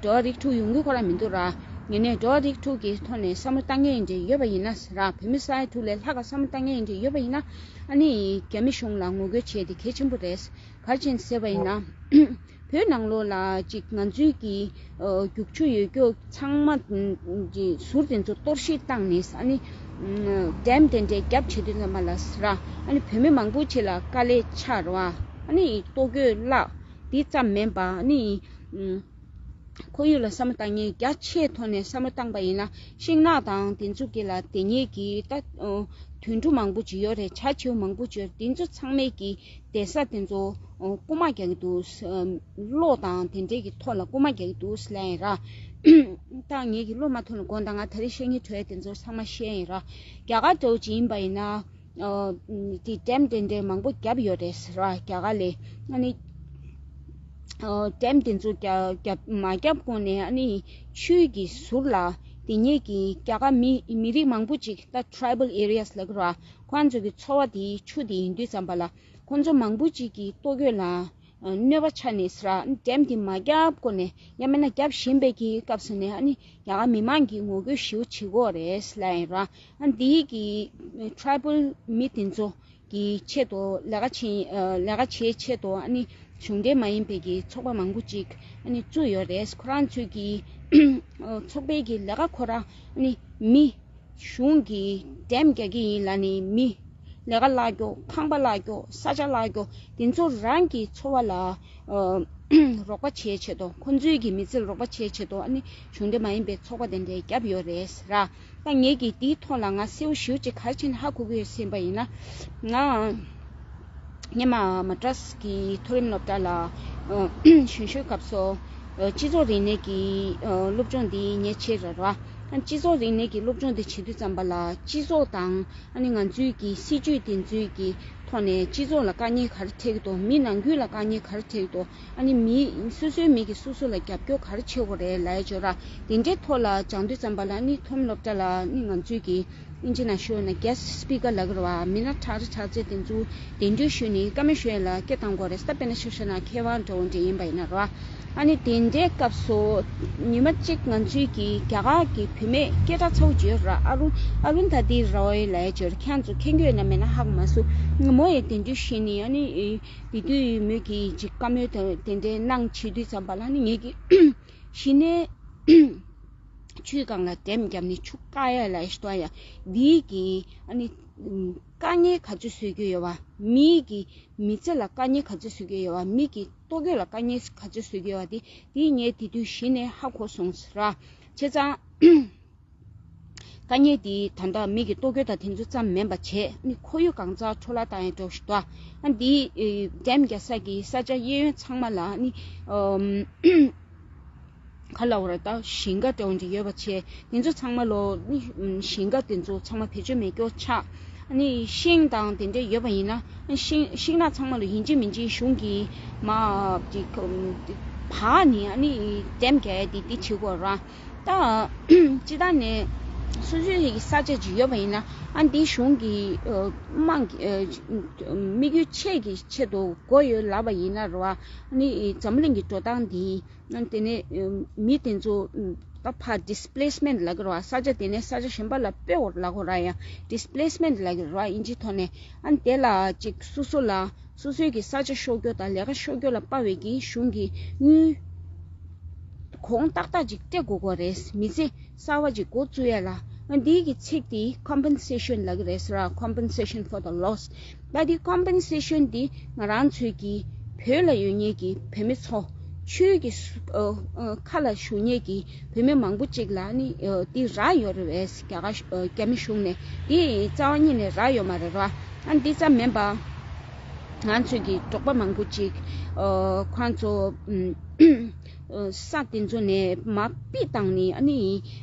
འགྲོ་བ་རིགས་དྲུག་ཡོང་གི་ཁོ་རང་མི་འདུག་ར། ངེད་ནས་འགྲོ་བ་རིགས་དྲུག་གི་ཐོག་ནས་བསམ་བློ་བཏང་མཁན་ཡིན་འདྲ་ཡོད་པ་ཡིན་ན་ཟེར་ར། བོད་མི་ས་ཡ་དྲུག་ལས་ལྷག་ག་བསམ་བློ་བཏང་མཁན་ཡིན་འདྲ་ཡོད་པ་ཡིན་ན་ཨ་ནི་རྒྱ་མི་གཞུང་ལ་ངོ་རྒོལ་བྱས་ཏེ་གལ་ཆེན་པོ་རེད། ག་རེ་བྱས་ནས་ཟེར་བ་ཡིན་ན། བོད་ནང་ལོགས་ལ་ཅིག་ང་ཚོའི་གི་རྒྱུག་ཆུ་ཡོད་རྒྱུ་ཚང་མ་གི་ཟུར་དེ་ཚོ་གཏོར་བཤིག་བཏང་ནས་ཨ་ནི་ཌེམ་དེ་འདྲའི་རྒྱབ་བྱེད་དུས་ཙམ་པ་ལ་ཟེར་ར། ཨ་ནི་བོད་མི་མང་པོ་ཅིག་ལ་དཀའ་ལས་ཆགས་ར་བ། ཨ་ནི་ལྟོ་གོས་བརླག་འདི་ཙམ་མིན་པ་ཨ་ནི་ཁོར་ཡུག་ལ་བསམ་བློ་བཏང་མཁན་རྒྱ་ཆེའི་ཐོག་ནས་བསམ་བློ་བཏང་པ་ཡིན་ན་ཤིང་ནགས་དང་དེ་ཚོ་གི་ལ་དེ་ཉིད་ཀྱི་ད་དུད་འགྲོ་མང་པོ་ཅིག་ཡོད་རེད། བྱ་བྱིའུ་མང་པོ་ཅིག་ཡོད་རེད། དེ་ཚོ་ཚང་མས་ཀྱི་བསྡད་ས་དེ་ཚོ་རྐུ་མ་རྒྱག་གི་འདུག་གློག་དང་དེ་འདྲས་ཀྱི་ཐོག་ལ་རྐུ་མ་རྒྱག་གི་འདུག་ལབ་ཡིན་ར། ད་ངེད་ཀྱི་བློ་མ་ཐོངས་ལ་དགོངས་དག་ང་ད་རེས་བཤད་སྙིང་བྲོ་ཡ་དེ་ཚོ་ཚང་མ་བཤད་ཡིན་ར། རྒྱ་གར་འདྲ་བོ་ཅིག་ཡིན་པ་ཡིན་ན། དེ་ཌེམ་དེ་འདྲའི་མང་པོ་བརྒྱབ་ཡོད་རེད་ཟེར་བ་རྒྱ་གར་ལས། ཨ་ནི་ཌེམ་དེ་ཚོ་རྒྱབ་རྒྱབ་མ་བརྒྱབ་གོང་ནས་ཨ་ནི་ཆུའི་གི་ཟུར་ལ་དེ་ཉིད་ཀྱི་རྒྱ་གར་མི་མི་རིགས་མང་པོ་ཅིག་ད་ཊི་རའི་བལ་ཨེ་རི་ཡ་ལབ་ཀྱི་རེད་བ། ཁོང་ཚོ་གི་འཚོ་བ་དེ་ཆུ་དེ་ཡིན་དུས་ཙམ་པ་ལ་ཁོང་ཚོ་མང་པོ་ཅིག་གི་ལྟོ་གོས་ལ་གནོད་པ་ཆགས་ནས་ཟེར་བ། ཌེམ་དེ་མ་བརྒྱབ་གོང་ནས་ཡང་མིན་ན་བརྒྱབ་བཞིན་པའི་གི་སྐབས་སུ་ནས་ཨ་ནི་རྒྱ་གར་མི་མང་གིས་ངོ་རྒོལ་ཞེ་པོ་བྱེད་ཀྱི་ཡོད་རེད་ལབ་ཡིན་ར། ཨ་འདིའི་གི་ཊི་རའི་བལ་མི་དེ་ཚོ་གི་ཆེད་དུ་ལས་ཀ་བྱེད་ལས་ཀ་བྱེད་ཆེད་དུ་ཨ་ནི་གཞུང་འབྲེལ་མ་ཡིན་པའི་གི་ཚོགས་པ་མང་པོ་ཅིག་ཨ་ནི་བཙུགས་ཡོད་རེད། ཁོ་རང་ཚོའི་གི་ཚོགས་པའི་གི་ལས་ཀ་ཁོ་རང་ཨ་ནི་མི་གཞུང་གི་ཌེམ་རྒྱག་གི་ཡིན་ལབ་ནས་མི་ལས་ཀ་བརླག་རྒྱུ་ཁང་པ་བརླག་རྒྱུ་ས་ཆ་བརླག་རྒྱུ་དེ་ཚོ་རང་གི་འཚོ་བ་ལ་རོགས་པ་བྱེད་ཆེད་དུ་ཁོ་ཚོའི་གི་མི་ཚེ་ལ་རོགས་པ་བྱེད་ཆེད་དུ་ཨ་ནི་གཞུང་འབྲེལ་མ་ཡིན་པའི་ཚོགས་པ་དེ་འདྲའི་བརྒྱབ་ཡོད་རེད་ཟེར་ར། ད་ངེད་ཀྱིས་དེའི་ཐོག་ལ་ང་གསལ་པོ་ཞེ་པོ་ཅིག་ག་རེ་བྱས་ནས་ཧ་གོ་གི་ཡོད་ཟེར་བ་ཡིན་ན། ང་སྔོན་མ་མ་ཏྲ་སི་གི་མཐོ་རིམ་སློབ་གྲྭ་ལ་གཞོན་གཞོན་སྐབས་སུ་སྤྱི་ཚོགས་རིག་གནས་ཀྱི་སློབ་སྦྱོང་འདི་ངས་བྱས་རེད་བ། སྤྱི་ཚོགས་རིག་གནས་ཀྱི་སློབ་སྦྱོང་འདི་བྱེད་དུས་ཙམ་པ་ལ་སྤྱི་ཚོགས་དང་ཨ་ནི་ང་ཚོའི་གི་སྲིད་ཇུས་དེ་ཚོའི་གི་ཐོག་ནས་སྤྱི་ཚོགས་ལ་དཀའ་ངལ་ག་རེ་འཕྲད་ཀྱི་འདུག་མི་ནང་ཁུལ་ལ་དཀའ་ངལ་ག་རེ་འཕྲད་ཀྱི་འདུག་ཨ་ནི་མི་སོ་སོའི་མི་གིས་སོ་སོ་ལ་རྒྱབ་སྐྱོར་ག་རེ་བྱེད་དགོས་རེད་ལབ་ཡ་ཅིག་ཡོད་ར། དེ་འདྲའི་ཐོག་ལ་སྦྱང་དུས་ཙམ་པ་ལ་ནི་མཐོ་རིམ་སློབ་གྲྭ་ལ་ནི་ང་ཚོས་ཀྱི་ཨིན་ཇི་ནང་ཞུས་ན་གྷེ་སི་ཊི་སི་པི་ཀར་ལབ་ཀྱི་རེད་བ། མི་སྣ་ཁྲ་ཁྲ་ཁྲ་ཚོས་དེ་ཚོ་གདན་འདྲེན་ཞུས་ནས་བཀའ་མོལ་ཞུ་ཡ་ལ་སྐད་བཏང་དགོས་རེད། ད་དཔེར་ན་ཆ་བཞག་ན་མཁས་དབང་འདྲ་བོ་འདྲ་ཡིན་པ་ཡིན་ན་རེད་བ། ཨ་ནི་དེ་འདྲའི་སྐབས་སུ་ཉི་མ་གཅིག་ང་ཚོས་ཀྱི་རྒྱ་གར་གྱི་བུད་མེད་སྐད་གྲགས་ཚ་བོ་ཅིག་ཡོད་རེད་བ། ཨ་རུ་ཨ་རུན་དྷ་ཏི་རོའི་ལབ་ཡ་ཅིག་ཡོད་རེད། ཁྱེད་ཚོ་མཁྱེན་གྱི་ཡོད་ན་མེད་ན་ཧ་གོ་མ་སོང་། མོ་ཡི་གདན་འདྲེན་ཞུས་ནས་ཨ་ནི། དེ་དུས་མོས་ཀྱིས་ཅིག་བཀའ་མོལ་དེ་དེ་འདྲའི་གནང་བྱེད་དུས་ཙམ་པ་ལ་ནི་ངེད་ཀྱི་གཞི་ནས་གཅིག་ ཆུའི་སྒང་ལ་འགྲམ་བརྒྱབ་ནས་ཆུ་བཀག་ཡ་ལ་ཞུ་ཡ། འདིའི་གི་ཨ་ནི་དཀའ་ངལ་ག་ཚོད་བཟོ་གི་ཡོད་བ། མིའི་གི་མི་ཚེ་ལ་དཀའ་ངལ་ག་ཚོད་བཟོ་གི་ཡོད་བ། མི་གི་ལྟོ་གོས་ལ་དཀའ་ངལ་ག་ཚོད་བཟོ་གི་ཡོད་བ། དེ་དེ་ངས་དེ་དུས་གཞི་ནས་ཧ་གོ་སོང་ཟེར་ར། བྱས་ཙང་དཀའ་ངལ་དེ་ད་ལྟ་མི་གི་ལྟོ་གོས་དང་དེ་ཚོ་ཙམ་མིན་པ་བྱས་ནི་ཁོར་ཡུག་གང་ཙམ་འཕྲོ་བརླག་བཏང་ཡ་འགྲོ་ཞིག་འདུག་ཨ་འདི་འགྲམ་རྒྱག་ས་གི་ས་ཆ་གཡས་གཡོན་ཚང་མ་ལ་ནི་ཨམ། ག་ལབ་དགོས་རེད། ད་ཞིང་ཁ་འདྲ་བོ་འདྲ་ཡོད་པ་བྱས། དེ་ཚོ་ཚང་མ་ལོ་ནི་ཞིང་ཁ་དེ་ཚོ་ཚང་མ་བེད་སྤྱོད་མེད་སྐྱོ་ཆགས། ཨ་ནི་ཤིང་དང་དེ་འདྲ་ཡོད་པ་ཡིན་ན་ཤིང་ཤིང་ནགས་ཚང་མ་ལོ་ཡིན་གཅིག་མིན་གཅིག་གཞུང་གིས་མ་ཅིག་བག་ནི་ཨ་ནི་འགྲམ་རྒྱག་ཡ་དེ་དེ་བྱེད་དགོས་ར། ད་སྤྱི་བཏང་ནས་སོ་སོའི་ས་ཆ་ཅིག་ཡོད་པ་ཡིན་ན་ཨ་འདི་གཞུང་གིས་དམངས་ཀྱི་དམིགས་ཡུལ་ཆེད་ཀྱི་ཆེད་དུ་དགོས་ཡོད་ལབ་པ་ཡིན་ན་ར། ཨ་ནི་འཛམ་གླིང་གི་འགྲོ་སྟངས་འདི། དེ་ནས་མི་དེ་ཚོ་ད་ཕར་displacement་ལབ་ཀྱི་རེད་བ། ས་ཆ་དེ་ནས་ས་ཆ་གཞན་པ་ལ་སྤོས་པ་ལབ་དགོས་ར། ཡང་displacement་ལབ་ཀྱི་རེད་བ། ཨིན་ཇིའི་ཐོག་ནས། ཨ་ནི་དེ་ལ་ཅིག་སོ་སོ་ལ་སོ་སོའི་གི་ས་ཆ་ཤོར་རྒྱུ་དང་ལས་ཀ་ཤོར་རྒྱུ་ལ་དཔག་པའི་གི་གཞུང་གི་དངུལ་གོང་ཏག་ཏག་ཅིག་སྤྲད་དགོས་དགོས་རེད། མི་ཚེ་གསར་བ་ཅིག་འགོ་བཙུགས་ཡ་ལ། ཨ་འདིའི་གི་ཚིག་དེ་compensation་ལབ་ཀྱི་རེད་ཟེར་བ། Compensation for the loss། ད་དེ་compensation་དེ་ང་རང་ཚོའི་གི་བོད་ལ་ཡོད་མཁན་གི་བོད་མི་ཚོ། ཆོས་ཀྱི་སུ་ཨ་ཨ་ཁ་ལ་ཞུགས་མཁན་གི་བོད་མི་མང་པོ་ཅིག་ལ་ནི་ཨ་དེ་རག་ཡོད་རེད་བས། རྒྱ་གར་ཨ་རྒྱ་མི་གཞུང་ནས་དེ་རྩ་བ་ཉིད་ནས་རག་ཡོད་མ་རེད་ར། ཨ་འདི་ཙམ་མིན་པ། ང་ཚོའི་གི་འབྲོག་པ་མང་པོ་ཅིག་ཨ་ཁོང་ཚོ་ཨམ། ས་དེ་ཚོ་ནས་མར་ཕུད་བཏང་ནས་ཨ་ནི་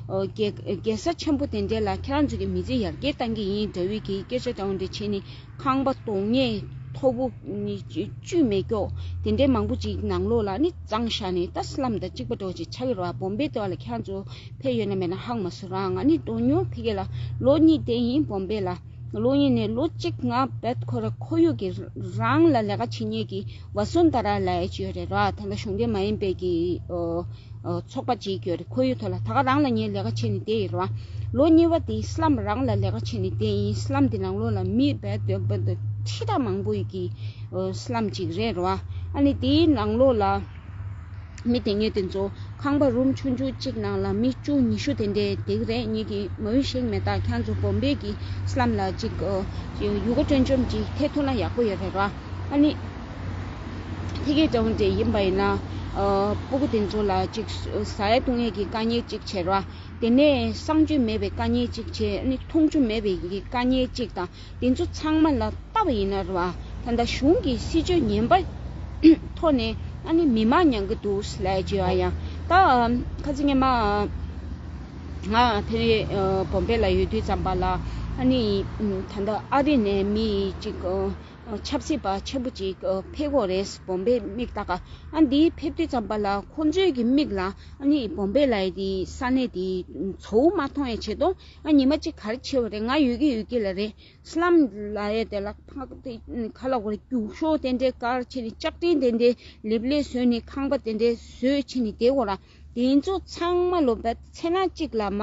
རྒྱལ་རྒྱལ་ས་ཆེན་པོ་དེ་འདྲ་ལ་ཁྱེད་རང་ཚོ་གི་མི་ཚེ་ཡར་རྒྱས་གཏང་གི་ཡིན་འདྲ་བའི་གི་སྐད་ཆ་འདྲ་བོ་འདྲ་བྱས་ནས་ཁང་པ་གཏོང་མཁན་མཐོ་པོ་ནི་བཅུད་མེད་སྐྱོ་དེ་འདྲའི་མང་པོ་ཅིག་ནང་ལོགས་ལ་ནི་བརྫངས་བཞག་ནས་ད་སི་ལམ་དང་གཅིག་པ་འདྲ་བོ་ཅིག་ཆགས་ཀྱི་རེད་བ། བོམ་བེ་དེ་བ་ལ་ཁྱེད་རང་ཚོ་ཕེབས་ཡོད་ན་མེད་ན་ཧ་གོ་མ་སོང་ར། ང་ནི་དོ་སྣང་ཕ་གི་ལ་ལོ་གཉིས་བསྡད་ཡིན་བོམ་བེ་ལ། ལོ་གཉིས་ནས་ལོ་གཅིག་ང་བེད་ཁོ་ར་ཁོར་ཡུག་གི་རང་ལ་ལས་ཀ་བྱེད་མཁན་གྱི་ཝ་སུན་དྷ་ར་ལབ་ཡ་ཅིག་ཡོད་རེད་ར། ད་ལྟ་གཞུང་འབྲེལ་མ་ཡིན་པའི་གི་ཨོ་ཨོ་ཚོགས་པ་ཅིག་ཡོད་རེད། ཁོར་ཡུག་ཐོག་ལ་ད་ག་རང་ལ་ངས་ལས་ཀ་བྱས་ནས་བསྡད་ཡོད་རེད་བ། ལོ་གཉིས་པ་དེ་སི་ལམ་རང་ལ་ལས་ཀ་བྱས་ནས་བསྡད་ཡིན། སི་ལམ་དེ་ནང་ལོགས་ལ་མི་བེད་བེད་བེད་ཁྲི་ཕྲག་མང་པོ་ཡི་གི་ཨོ་སི་ལམ་ཅིག་རེད་རེད་བ། ཨ་ནི་དེའི་ནང་ལོགས་ལ། མི་དེ་ངས་དེ་ཚོ་ཁང་པ་རུམ་ཆུང་ཆུང་གཅིག་ནང་ལ་མི་བཅུ་ཉི་ཤུ་དེ་འདྲའི་བསྡད་ཀྱི་རེད། ངེད་ཀྱི་མ་འོས་ཤེས་མེད། ད་ཁྱེད་ཚོ་བོམ་བེ་གི་སི་ལམ་ལ་ཅིག་ཨ་ཡུལ་སྐོར་སྤྲོ་འཆམ་ཅིག་ཐེབས་ཐུབ་ན་ཡག་པོ་ཡོད་རེད་ར། ཨ་ནི་ཕ་གི་འདྲ་བོ་འདྲ་ཡིན་པ་ཡིན་ན་ཨ་སྤུ་གུ་དེ་ཚོ་ལ་ཅིག་ཟ་ཡ་བཏུང་ཡས་ཀྱི་དཀའ་ངལ་ཅིག་བྱེད་ར། དེ་ནས་གསང་སྤྱོད་མེད་པའི་དཀའ་ངལ་ཅིག་བྱེད། ཨ་ནི་འཐུང་ཆུ་མེད་པའི་གི་དཀའ་ངལ་ཅིག་དང་དེ་ཚོ་ཚང་མ་ལ་ལྟ་བ་ཡིན་ན་རེད་བ། ད་ལྟ་གཞུང་གི་སྲིད་ཇུས་ངན་པ་ཐོག་ནས་ཨ་ནི་མི་མང་མྱང་གི་འདུག་ལབ་ཡ་ཅིག་ཡོད་ཡ། ད་ཁ་སང་ཉི་མ་ང་དེ་རིང་བོམ་བེ་ལ་ཡོད་དུས་ཙམ་པ་ལ་ཨ་ནི་ད་ལྟ་ཨ་རི་ནས་མི་ཅིག་ཆབ་སྲིད་པ་ཆེན་པོ་ཅིག་ཕེབས་ཀྱི་ཡོད་རེད། བོམ་བེ་མིག་ལྟ་ག་ཨ་འདི་ཕེབས་དུས་ཙམ་པ་ལ་ཁོང་ཚོའི་གི་མིག་ལ་ཨ་ནི་བོམ་བེ་ལ་ཡི་དེ་ས་གནས་དེ་ཚོ་བོ་མ་མཐོང་ཡ་ཆེད་དུ་ཨ་ཉི་མ་གཅིག་ག་རེ་བྱས་པ་རེད། ང་ཡོད་ཀྱི་ཡོད་ཀྱི་ལ་རེད། སི་ལམ་ལབ་ཡས་དེ་ལ་ཕ་དེ་ག་ལབ་དགོས་རེད། རྒྱུག་ཤོག་དེ་འདྲའི་དཀར་བྱས་ནས་ལྕགས་ཀྲིན་དེ་འདྲའི་ལེབ་ལེབ་བཟོས་ནས་ཁང་པ་དེ་འདྲའི་བཟོས་བྱས་ནས་བསྡད་དགོས་ར། དེ་ཚོ་ཚང་མ་ལོ་བད་ཚེ་ན་གཅིག་ལ་མ་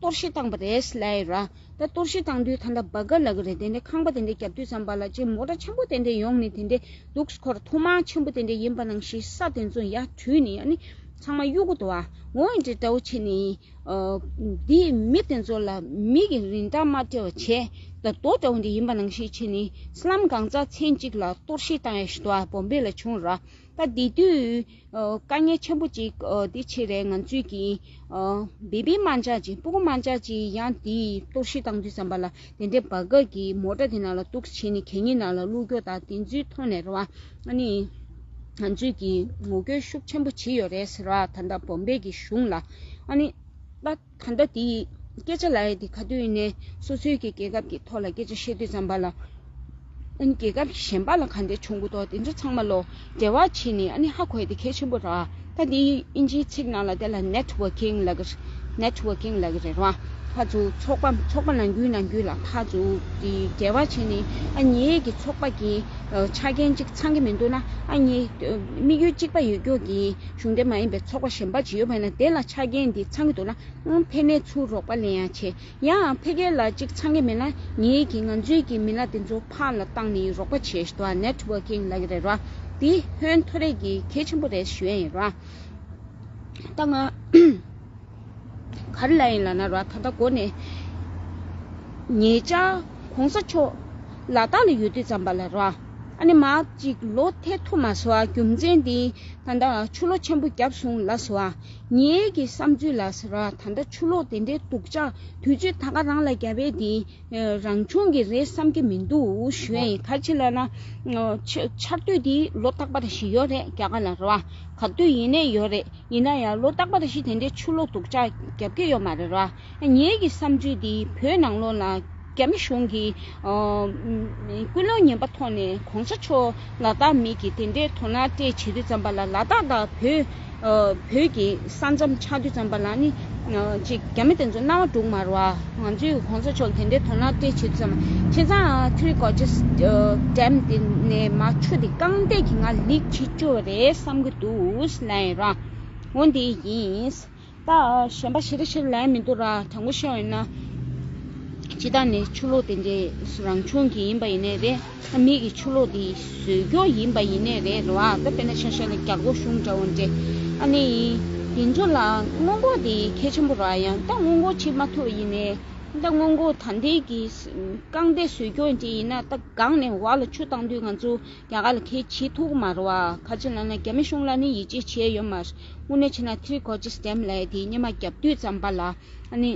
གཏོར་བཤིག་བཏང་པ་རེད་ལབ་ཡས་ར། ད་གཏོར་བཤིག་བཏང་དུས་ད་ལྟ་སྦ་ག་ལབ་ཀྱི་རེད། དེ་འདྲའི་ཁང་པ་དེ་འདྲའི་བརྒྱབ་དུས་ཙམ་པ་ལ་ཅིག་མོ་ཊ་ཆེན་པོ་དེ་འདྲའི་ཡོང་ནས་དེ་འདྲའི་འདུག་སྐོར་ཐོག་མ་ཆེན་པོ་དེ་འདྲའི་ཡིན་པ་ནང་བཞིན་ས་དེ་ཚོ་ཡར་དྲུད་ནས་ཨ་ནི་ཚང་མ་གཡུག་གི་འདུག་བ། འོ་འདྲ་འདྲ་བོ་བྱས་ནས། འདིས་མི་དེ་ཚོ་ལ་མི་གི་རིན་ཐང་མ་སྤྲད་པ་བྱས། ད་རྡོ་འདྲ་བོ་འདི་ཡིན་པ་ནང་བཞིན་བྱས་ནས་སི་ལམ་གང་ཚ་ཚན་གཅིག་ལ་གཏོར་བཤིག་བཏང་ཡ་ཞིག་འདུག་ཨ། བོམ་བེ་ལ་བྱུང་ར། ད་དེ་དུས་དཀའ་ངལ་ཆེན་པོ་ཅིག་འདི་ཆེ་རེད། ང་ཚོས་ཀྱི་བེ་བི་མ་འཇགས་ཅིག་སྤུ་གུ་མ་འཇགས་ཅིག་ཡང་དེ་གཏོར་བཤིག་བཏང་དུས་ཙམ་པ་ལ་དེ་འདྲའི་སྦ་ག་གི་མོ་ཊ་དེ་ནང་ལ་གཏུགས་བྱས་ནས་གད་སྙིགས་ནང་ལ་བླུགས་རྒྱུ་དང་དེ་ཚོའི་ཐོག་ནས་རེད་བ། ཨ་ནི་ང་ཚོས་ཀྱི་ངོ་རྒོལ་ཤུགས་ཆེན་པོ་བྱས་ཡོད་རེད་ཟེར་བ། ད་ལྟ་བོམ་བེ་གི་གཞུང་ལ་ཨ་ནི་ད་ད་ལྟ་དེ་སྐད་ཆ་ལབ་ཡ་དེ་ག་དུས་ཡིན་ནའི་སོ་སོའི་གི་རྒྱལ་ཁབ་ཀྱི་ཐོག་ལ་སྐད་ཆ་བཤད་དུས་ཙམ་པ་ལ་ཨ་ནི་རྒྱལ་ཁབ་གཞན་པ་ལ་ག་འདྲ་བྱུང་གི་འདུག་དེ་ཚོ་ཚང་མ་ལོ་འབྲེལ་བ་བྱས་ནས་ཨ་ནི་ཧ་གོ་ཡ་དེ་གལ་ཆེན་པོ་རེད། ད་དེ་ཨིན་ཇིའི་ཚིག་ནང་ལ་དེ་ལ་networking་ལབ་ཀྱི་networking་ལབ་ཀྱི་རེད་བ། ཕར་ཚུར་ཚོགས་པ་ཚོགས་པ་ནང་ཁུལ་ནང་ཁུལ་ལ་ཕར་ཚུར་དེ་འབྲེལ་བ་བྱས་ནས་ཨ་ངེད་ཀྱི་ཚོགས་པ་གི་ཆ་རྐྱེན་གཅིག་ཚང་གི་མི་འདུག་ན་ཨ་ངེད་དམིགས་ཡུལ་གཅིག་པ་ཡོད་རྒྱུ་གི་གཞུང་འབྲེལ་མ་ཡིན་པའི་ཚོགས་པ་གཞན་པ་ཅིག་ཡོད་པ་ཡིན་ན་དེ་ལ་ཆ་རྐྱེན་དེ་ཚང་གི་འདུག་ན་ཨང་ཕན་ནས་ཚུར་རོགས་པ་ལེན་ཡ་བྱེད། ཡང་ཕ་གི་ལ་གཅིག་ཚང་གི་མེད་ན་ངེད་ཀྱི་ང་ཚོའི་གི་མི་སྣ་དེ་ཚོ་ཕར་ལ་བཏང་ནས་རོགས་པ་བྱེད་ཤི་ཏོ་networking་ལབ་ཀྱི་རེད་ར། དེ་ཧོན་ཐོ་རེ་གི་གལ་ཆེན་པོ་རེད་ཞུ་ཡ་ཡིན་ར། ད་ང་ག་ ག་རེ་ལབ་ཡིན་ལབ་ན་ར། ད་ལྟ་འགོ་ནས་ཉེ་ཆར་གོང་ས་མཆོག་ལ་དྭགས་ལ་ཡོད་དུས་ཙམ་པ་ལ་ར། ཨ་ནི་མ་གཅིག་ལོ་ཐེ་ཐུབ་མ་སོང་། རྒྱུ་མཚན་འདི་ད་ལྟ་ཆུ་ལོག་ཆེན་པོ་བརྒྱབ་སོང་ལབ་སོང་། ངའི་གི་བསམ་ཚུལ་ལ་ཟེར་བ། ད་ལྟ་ཆུ་ལོག་དེ་འདྲའི་སྡུག་ཅག་དུས་ཚོད་ད་ག་རང་ལ་བརྒྱབ་པའི་དེ་རང་བྱུང་གི་རེད་བསམ་གྱི་མི་འདུག་ཞུ་ཡ་ཡིན། ག་ཅི་ལབ་ན། ཆ་ཆར་དུས་དེ་ལོ་རྟག་པ་རེ་ཞིག་ཡོད་རེད། རྒྱ་གར་ལ་རེད་བ། ག་དུས་ཡིན་ནའི་ཡོད་རེད། ཡིན་ན་ཡང་ལོ་རྟག་པ་རེ་ཞིག་དེ་འདྲའི་ཆུ་ལོག་སྡུག་ཅག་བརྒྱབ་ཀྱི་ཡོད་མ་རེད་ར། ངའི་གི་བསམ་ཚུལ་འདི་བོད་ནང་ལོགས་ལ་རྒྱ་མི་གཞུང་གིས་ཨ་ཀུན་སློང་ངན་པ་ཐོག་ནས་གོང་ས་མཆོག་ལ་དྭགས་མི་གི་དེ་འདྲའི་དོ་སྣང་སྤྲད་བྱེད་དུས་ཙམ་པ་ལ། ལ་དྭགས་དང་བོད་ཨ་བོད་ཀྱི་ས་མཚམས་ཆགས་དུས་ཙམ་པ་ལ་ནི་ཨ་ཅིག་རྒྱ་མི་དེ་ཚོ་སྣང་བ་འགྲོ་གི་མ་རེད་བ། ང་ཚོའི་གོང་ས་མཆོག་དེ་འདྲའི་དོ་སྣང་སྤྲད་བྱེད་དུས་ཙམ་པ། བྱས་ཙང་ཨ་Three Gorges ཨ་ཌེམ་དེ་ནས་མར་ཆུ་དེ་རྐང་སྟེགས་ཀྱི་ང་ལིག་བྱེད་བཅུག་པ་རེད་བསམ་གྱི་འདུག་ལབ་ཡིན་ར། འོ་འདི་ཡིན། ད་གཞན་པ་ཞེ་དྲག་ཞེ་དྲག་ལབ་མི་འདུག་ར། དྲང་པོ་བཤད་པ་ཡིན་ན། སྤྱིར་བཏང་ནས་ཆུ་ལོག་དེ་འདྲའི་རང་བྱུང་གི་ཡིན་པ་ཡིན་ནའི་རེད། མི་གི་ཆུ་ལོག་དེ་བཟོས་རྒྱུ་ཡིན་པ་ཡིན་ནའི་རེད་ར། ད་དཔེར་ན་ཆ་བཞག་ན་རྒྱ་སྒོར་གཞུང་འདྲ་བོ་འདྲ། ཨ་ནི་དེ་ཚོ་ལ་སྔོན་འགོག་དེ་གལ་ཆེན་པོ་ར། ཡང་ད་སྔོན་འགོག་བྱེད་མ་ཐུབ་པ་ཡིན་ནའི། ད་སྔོན་འགོག་ད་ལྟའི་གི་རྐང་སྟེགས་བཟོས་རྒྱུ་འདྲ་ཡིན་ན། ད་སྒང་ནས་འོག་ལ་ཆུ་བཏང་དུས་ང་ཚོ་རྒྱ་གར་ལ་ཁེ་བྱེད་ཐུབ་ཀྱི་མ་རེད་བ། ག་ཅི་ལབ་ན་རྒྱ་མི་གཞུང་ལ་ནི་ཡིད་ཆེས་བྱས་ཡོད་མ་རེད། དངོས་གནས་བྱས་ན་Three Gorges ཌེམ་ལབ་ཡ་དེ་སྔོན་མ་བརྒྱབ་དུས་ཙམ་པ་ལ་ཨ་ནི་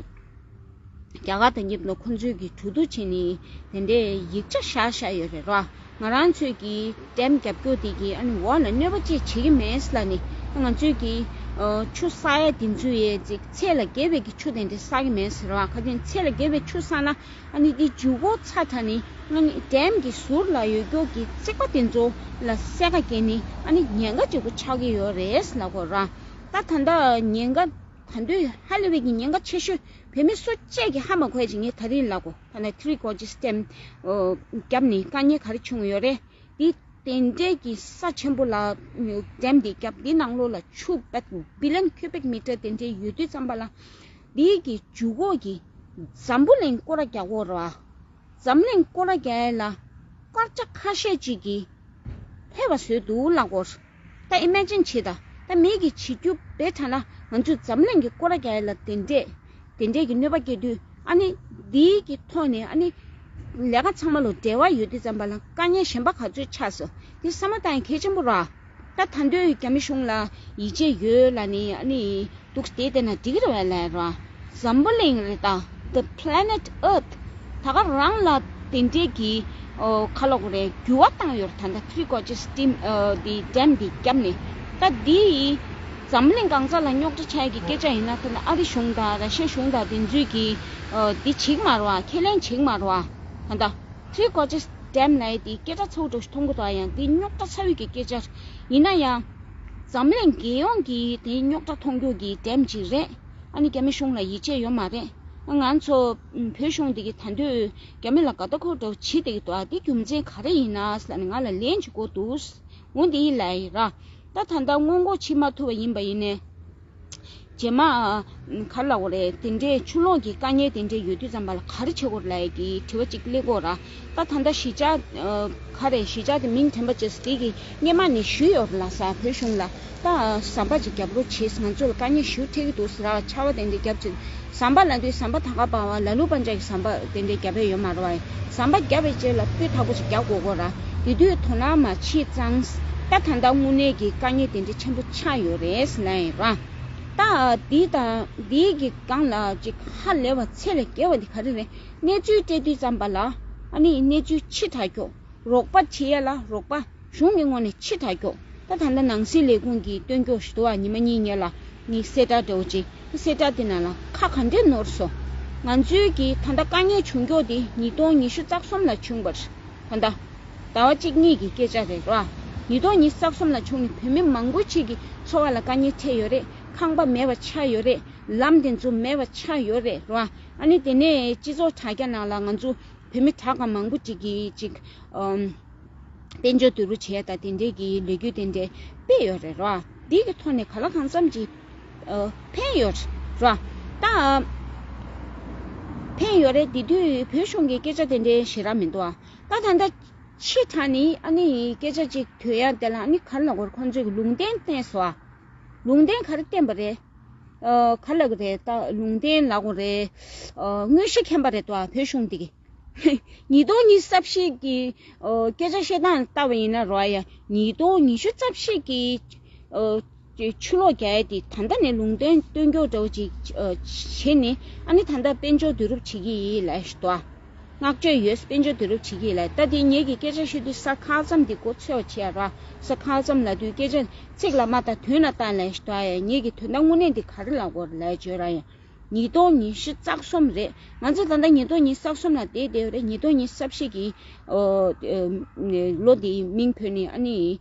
རྒྱ་གར་དང་མཉམ་དུ་ཁོང་ཚོས་ཀྱི་གྲོས་བསྡུར་བྱས་ནས་དེ་འདྲའི་ཡིག་ཆ་བཞག་བཞག་ཡོད་རེད་ར། ང་རང་ཚོས་ཀྱི་ཌེམ་བརྒྱབ་རྒྱུ་དེ་གི་ཨ་ནི་འོག་ལ་གནོད་པ་ཅིག་བྱེད་ཀྱི་མེད་ལབ་ནས། ང་ཚོས་ཀྱི་ཨ་ཆུ་བསགས་ཡ་དེ་ཚོ་ཡས་ཅིག་ཚད་ལས་བརྒལ་བའི་གི་ཆུ་དེ་འདྲ་བསགས་ཀྱི་མེད་ཟེར་བ། ག་དེ་ཚད་ལས་བརྒལ་བའི་ཆུ་བསགས་ན་ཨ་ནི་དེ་འཇུག་སྒོ་ཚ་དྲགས་ནས་ཨ་ནི་ཌེམ་གྱི་ཟུར་ལ་ཡོད་རྒྱུ་གི་རྩིག་པ་དེ་ཚོ་ལ་སེར་ཁ་བཀལ་ནས་ཨ་ནི་ཉེན་ཁ་ཆེ་པོ་ཆགས་ཀྱི་ཡོད་རེད་ལབ་དགོས་ར། ད་ད་ལྟ་ཉེན་ཁ་ད་དུང་ཧ་ལས་པའི་གི་ཉེན་ཁ་ཆེ་ཤོས་བོད་མི་སུ་གཅིག་གིས་ཧ་མ་གོ་ཡ་ཅིག་ངས་ད་རིང་ལབ་དགོས། ད་ནི་Three Gorges ཌེམ་བརྒྱབ་ནས་དཀའ་ངལ་ག་རེ་བྱུང་ཡོད་རེད། འདི་དེ་འདྲའི་གི་ས་ཆེན་པོ་ལ་ཌེམ་འདི་བརྒྱབ། འདི་ནང་ལོགས་ལ་ཆུ་བད་བི་ལི་ཡོན་ཁྱུ་བིག་མི་ཊར་དེ་འདྲའི་ཡོད་དུས་ཙམ་པ་ལ། འདི་གི་འཇུག་སྒོ་གི་འཛམ་བུ་གླིང་སྐོར་ར་རྒྱག་དགོས་རེད་བ། འཛམ་གླིང་སྐོར་ར་རྒྱག་ཡ་ལ་སྐར་ཆ་ཁ་ཤས་ཅིག་གིས་ལྷོད་པ་བཟོས་འདུག་ལབ་དགོས། ད་ཨི་མེ་ཇིན་བྱེད་ད། ད་མི་གིས་བྱེད་རྒྱུ་དཔེ་དྲངས་ན་ང་ཚོས་འཛམ་གླིང་གི་སྐོར་ར་རྒྱག་ཡ་ལ་དེ་འདྲས་དེ་འདྲས་ཀྱི་གནོད་པ་སྐྱེལ་དུས། ཨ་ནི་འདིའི་གི་ཐོག་ནས་ཨ་ནི་ལས་ཀ་ཚང་མ་ལ་འབྲེལ་བ་ཡོད་དུས་ཙམ་པ་ལ་དཀའ་ངལ་གཞན་པ་ག་ཚོད་ཆགས་སོང་། འདི་བསམ་བློ་བཏང་ཡ་གལ་ཆེན་པོ་རེད། ད་ད་དུང་རྒྱ་མི་གཞུང་ལ་ཡིད་ཆེས་ཡོད་ལབ་ནས་ཨ་ནི་འདུག་སེ་བསྡད་ན་འགྲིག་གི་རེད་པས་ལབ་ར། འཛམ་བུ་གླིང་རེད་ད། The planet Earth། ད་ག་རང་ལ་དེ་འདྲའི་གི་ཨོ་ག་ལབ་དགོས་རེད། འགྱུར་བ་བཏང་ཡོད་རེད། ད་ལྟ་Three Gorges ཌེམ་ཨ་འདི་ཌེམ་འདི་བརྒྱབ་ནས། ད་འདི་འཛམ་བུ་གླིང་གང་ས་ལ་རྙོག་དྲ་ཆགས་ཡ་གི་སྐད་ཆ་ཡིན་ན། ད་ལྟ་ཨ་རི་གཞུང་དང་ར་ཤི་ཡ་གཞུང་དང་དེ་ཚོས་ཀྱིས་ཨ་འདི་བྱེད་ཀྱི་མ་རེད་བ། ཁས་ལེན་བྱེད་ཀྱི་མ་རེད་བ། ད་ལྟ་Three Gorges ཌེམ་ལབ་ཡ་དེ་སྐད་གྲགས་ཚ་པོ་འདྲ་ཞིག་མཐོང་གི་འདུག་ཨ་ཡང་དེ་རྙོག་དྲ་ཚ་བའི་གི་སྐད་ཆ་ཡིན་ན་ཡང་། འཛམ་གླིང་རྒྱལ་ཡོངས་ཀྱི་དེ་རྙོག་དྲ་མཐོང་རྒྱུ་གི་ཌེམ་ཅིག་རེད། ཨ་ནི་རྒྱ་མི་གཞུང་ལ་ཡིད་ཆེས་ཡོད་མ་རེད། ང་ཚོ་བོད་གཞུང་འདི་གི་ད་དུང་རྒྱ་མི་ལ་དགའ་ལྡོག་འདྲ་བོ་བྱེད་བསྡད་ཀྱི་འདུག་ཨ་དེ་རྒྱུ་མཚན་ག་རེ་ཡིན་ན་ཟེར་ནས་ང་ལ་ལན་ཅིག་དགོས་འདུག་འོ་འདི་ཡིན་ལབ་ཡིན་ར། ད་ད་ལྟ་སྔོན་འགོག་བྱེད་མ་ཐུབ་པ་ཡིན་པ་ཡིན་ནའི། རྗེས་མ་ག་རེ་ལབ་དགོས་རེད། དེ་འདྲའི་ཆུ་ལོག་གི་དཀའ་ངལ་དེ་འདྲའི་ཡོད་དུས་ཙམ་པ་ལ་ག་རེ་བྱེད་དགོས་རེད་ལབ་ཡ་གི་དྲི་བ་གཅིག་སླེབས་ཀྱི་ཡོད་ར། ད་ད་ལྟ་གཞིས་ཆགས་ག་རེ་གཞིས་ཆགས་དེ་མིང་དྲན་པ་བརྗེད་སོང་། དེ་གི་སྔོན་མ་ནས་ཞུས་ཡོད་རེད་ལབ་ས། བོད་གཞུང་ལ་ད་ཟམ་པ་ཅིག་རྒྱབ་རོགས་བྱེད། ང་ཚོ་ལ་དཀའ་ངལ་ཞེ་པོ་འཕྲད་ཀྱི་འདུག་ཟེར་ར། ཆར་པ་དེ་འདྲ་རྒྱབ་ཅིག་ཟམ་པ་ལབ་དུས་ཟམ་པ་ད་ག་པ་བ་ལ་ལུ་པན་ཅག་གི་ཟམ་པ་དེ་འདྲ་རྒྱབ་ཡ་ཡོད་མ་རེད་བ། ཟམ་པ་རྒྱབ་པའི་རྗེས་ལ་སྤུས་དག་པོ་ཅིག་རྒྱག་དགོས་ཀྱི་རེད། དེ་དུས་དོ་སྣང་མ་བྱས་ཙང་། ད་ད་ལྟ་དངོས་གནས་ཀྱི་དཀའ་ངལ་དེ་འདྲ་ཆེན་པོ་ཆགས་ཡོད་རེད་ཟེར་ལབ་ཡིན་ར། ད་འདི་དང་འདིའི་གི་སྒང་ལ་ཅིག་ཧ་ལས་པ་ཚད་ལས་བརྒལ་བ་འདི་ག་རེ་རེད། གནས་ཚུལ་སྤྲད་དུས་ཙམ་པ་ལ་ཨ་ནི་གནས་ཚུལ་ཕྱི་དྲགས་ཀྱོག་རོགས་པ་བྱེད་ཡ་ལ་རོགས་པ། གཞུང་གི་ངོས་ནས་ཕྱི་དྲགས་ཀྱོག་ད་ད་ལྟ་ནང་སྲིད་ལས་ཁུངས་ཀྱིས་སྟོན་ཀྱོག་ཞིག་འདུག་ཨ། ཉི་མ་གཉིས་སྔོན་ལ་ངས་གསལ་བསྒྲགས་འདྲ་བོ་ཅིག་གསལ་བསྒྲགས་དེ་ནང་ལ་ཁ་ག་འདྲས་ནོར་སོང་། ང་ཚོའི་གི་ད་ལྟ་དཀའ་ངལ་བྱུང་ཀྱོག་དེ་ཉིས་སྟོང་ཉི་ཤུ་རྩ་གསུམ་ལ་བྱུང་བ་རེད། ད་ལྟ་ཟླ་བ་གཅིག་གཉིས་ཀྱི་སྐད་ཆ་རེད་ར། ཉིས་སྟོང་ཉི་ཤུ་རྩ་གསུམ་ལ་བྱུང་ནས་བོད་མི་མང་པོ་ཅིག་གི་འཚོ་བ་ལ་དཀའ་ངལ་འཕྲད་ཡོད་རེད། ཁང་པ་མེད་པ་ཆགས་ཡོད་རེད། ལམ་དེ་ཚོ་མེད་པ་ཆགས་ཡོད་རེད་ར། ཨ་ནི་དེ་ནས་སྤྱི་ཚོགས་དྲ་རྒྱ་ནང་ལ་ང་ཚོ་བོད་མི་དྲ་ག་མང་པོ་ཅིག་གིས་ཅིག་ཨམ། དཔལ་འབྱོར་བསྡུ་རུབ་བྱས་དང་དེ་འདྲའི་གི་ལས་འགུལ་དེ་འདྲ་སྤེལ་ཡོད་རེད་ར། འདི་གི་ཐོག་ནས་ག་ལ་གང་འཚམ་ཅིག་ཨ་ཕན་ཡོད་ར། ད་ཕན་ཡོད་རེད། དེ་དུས་བོད་གཞུང་གི་སྐད་ཆ་དེ་འདྲའི་ཞེ་དྲག་མི་འདུག་ཨ། ད་ད་ལྟ་ཕྱི་དྲགས་ནས་ཨ་ནི་སྐད་ཆ་ཅིག་ཐོས་ཡ་དེ་ལ་ཨ་ནི་ག་རེ་ལབ་དགོས་རེད། ཁོང་ཚོས་ཀྱི་ལུང་བསྟན་བསྟན་སོང་ཨ། ལུང་བསྟན་ག་རེ་བསྟན་པ་རེད། ཨ་ག་ལབ་དགོས་རེད། ད་ལུང་བསྟན་ལབ་དགོས་རེད། ཨ་དངོས་གཞི་མཁྱེན་པ་རེད་དོ། བོད་གཞུང་འདི་གི་ཉིས་སྟོང་ཉི་ཤུ་རྩ་བཞི་གི་ཨོ་སྐད་ཆ་བཤད་སྟངས་ལྟ་བ་ཡིན་ན་རོ་ཡ། ཉིས་སྟོང་ཉི་ཤུ་རྩ་བཞི་གི་ཨོ་ཆུ་ལོག་རྒྱག་ཡ་དེ་ད་ལྟ་ནས་ལུང་བསྟན་སྟོན་རྒྱུ་འདྲ་བོ་ཅིག་ཨོ་བྱེད་ནས། ཨ་ནི་ད་ལྟ་དཔལ་འབྱོར་བསྡུ་རུབ་བྱེད་ཀྱི་ཡིན་ལབ་ཞུ་དོ། བསྔགས་བརྗོད་ཡོད། དཔལ་འབྱོར་བསྡུ་རུབ་བྱེད་ཀྱི་ཡིན་ལབ། ད་དེ་ངེད་ཀྱི་སྐད་ཆ་ཤོད་དུས་ས་ཁ་ཙམ་དེ་མགོ་ཚོས་བྱས་རོ། ས་ཁ་ཙམ་ལབ་དུས་སྐད་ཆ་ཚིག་ལ་མ་བལྟ་དོན་ལ་བལྟ་ལབ་ཞུ་དོ། ཡ་ངེད་ཀྱི་དོན་དག་དངོས་གནས་འདི་ག་རེ་ལབ་དགོས་རེད་ལབ་བརྗོད་ར་ཡ། ཉིས་སྟོང་ཉི་ཤུ་རྩ་གསུམ་རེད། ང་ཚོ་ད་ལྟ་ཉིས་སྟོང་ཉི་ཤུ་རྩ་གསུམ་ལ་བསྡད་བསྡད་ཡོད་རེད། ཉིས་སྟོང་ཉི་ཤུ་རྩ་བཞི་གི་ཨོ་ཨ་ལོ་འདིའི་མིང་བོས་ནས་ཨ་ནི་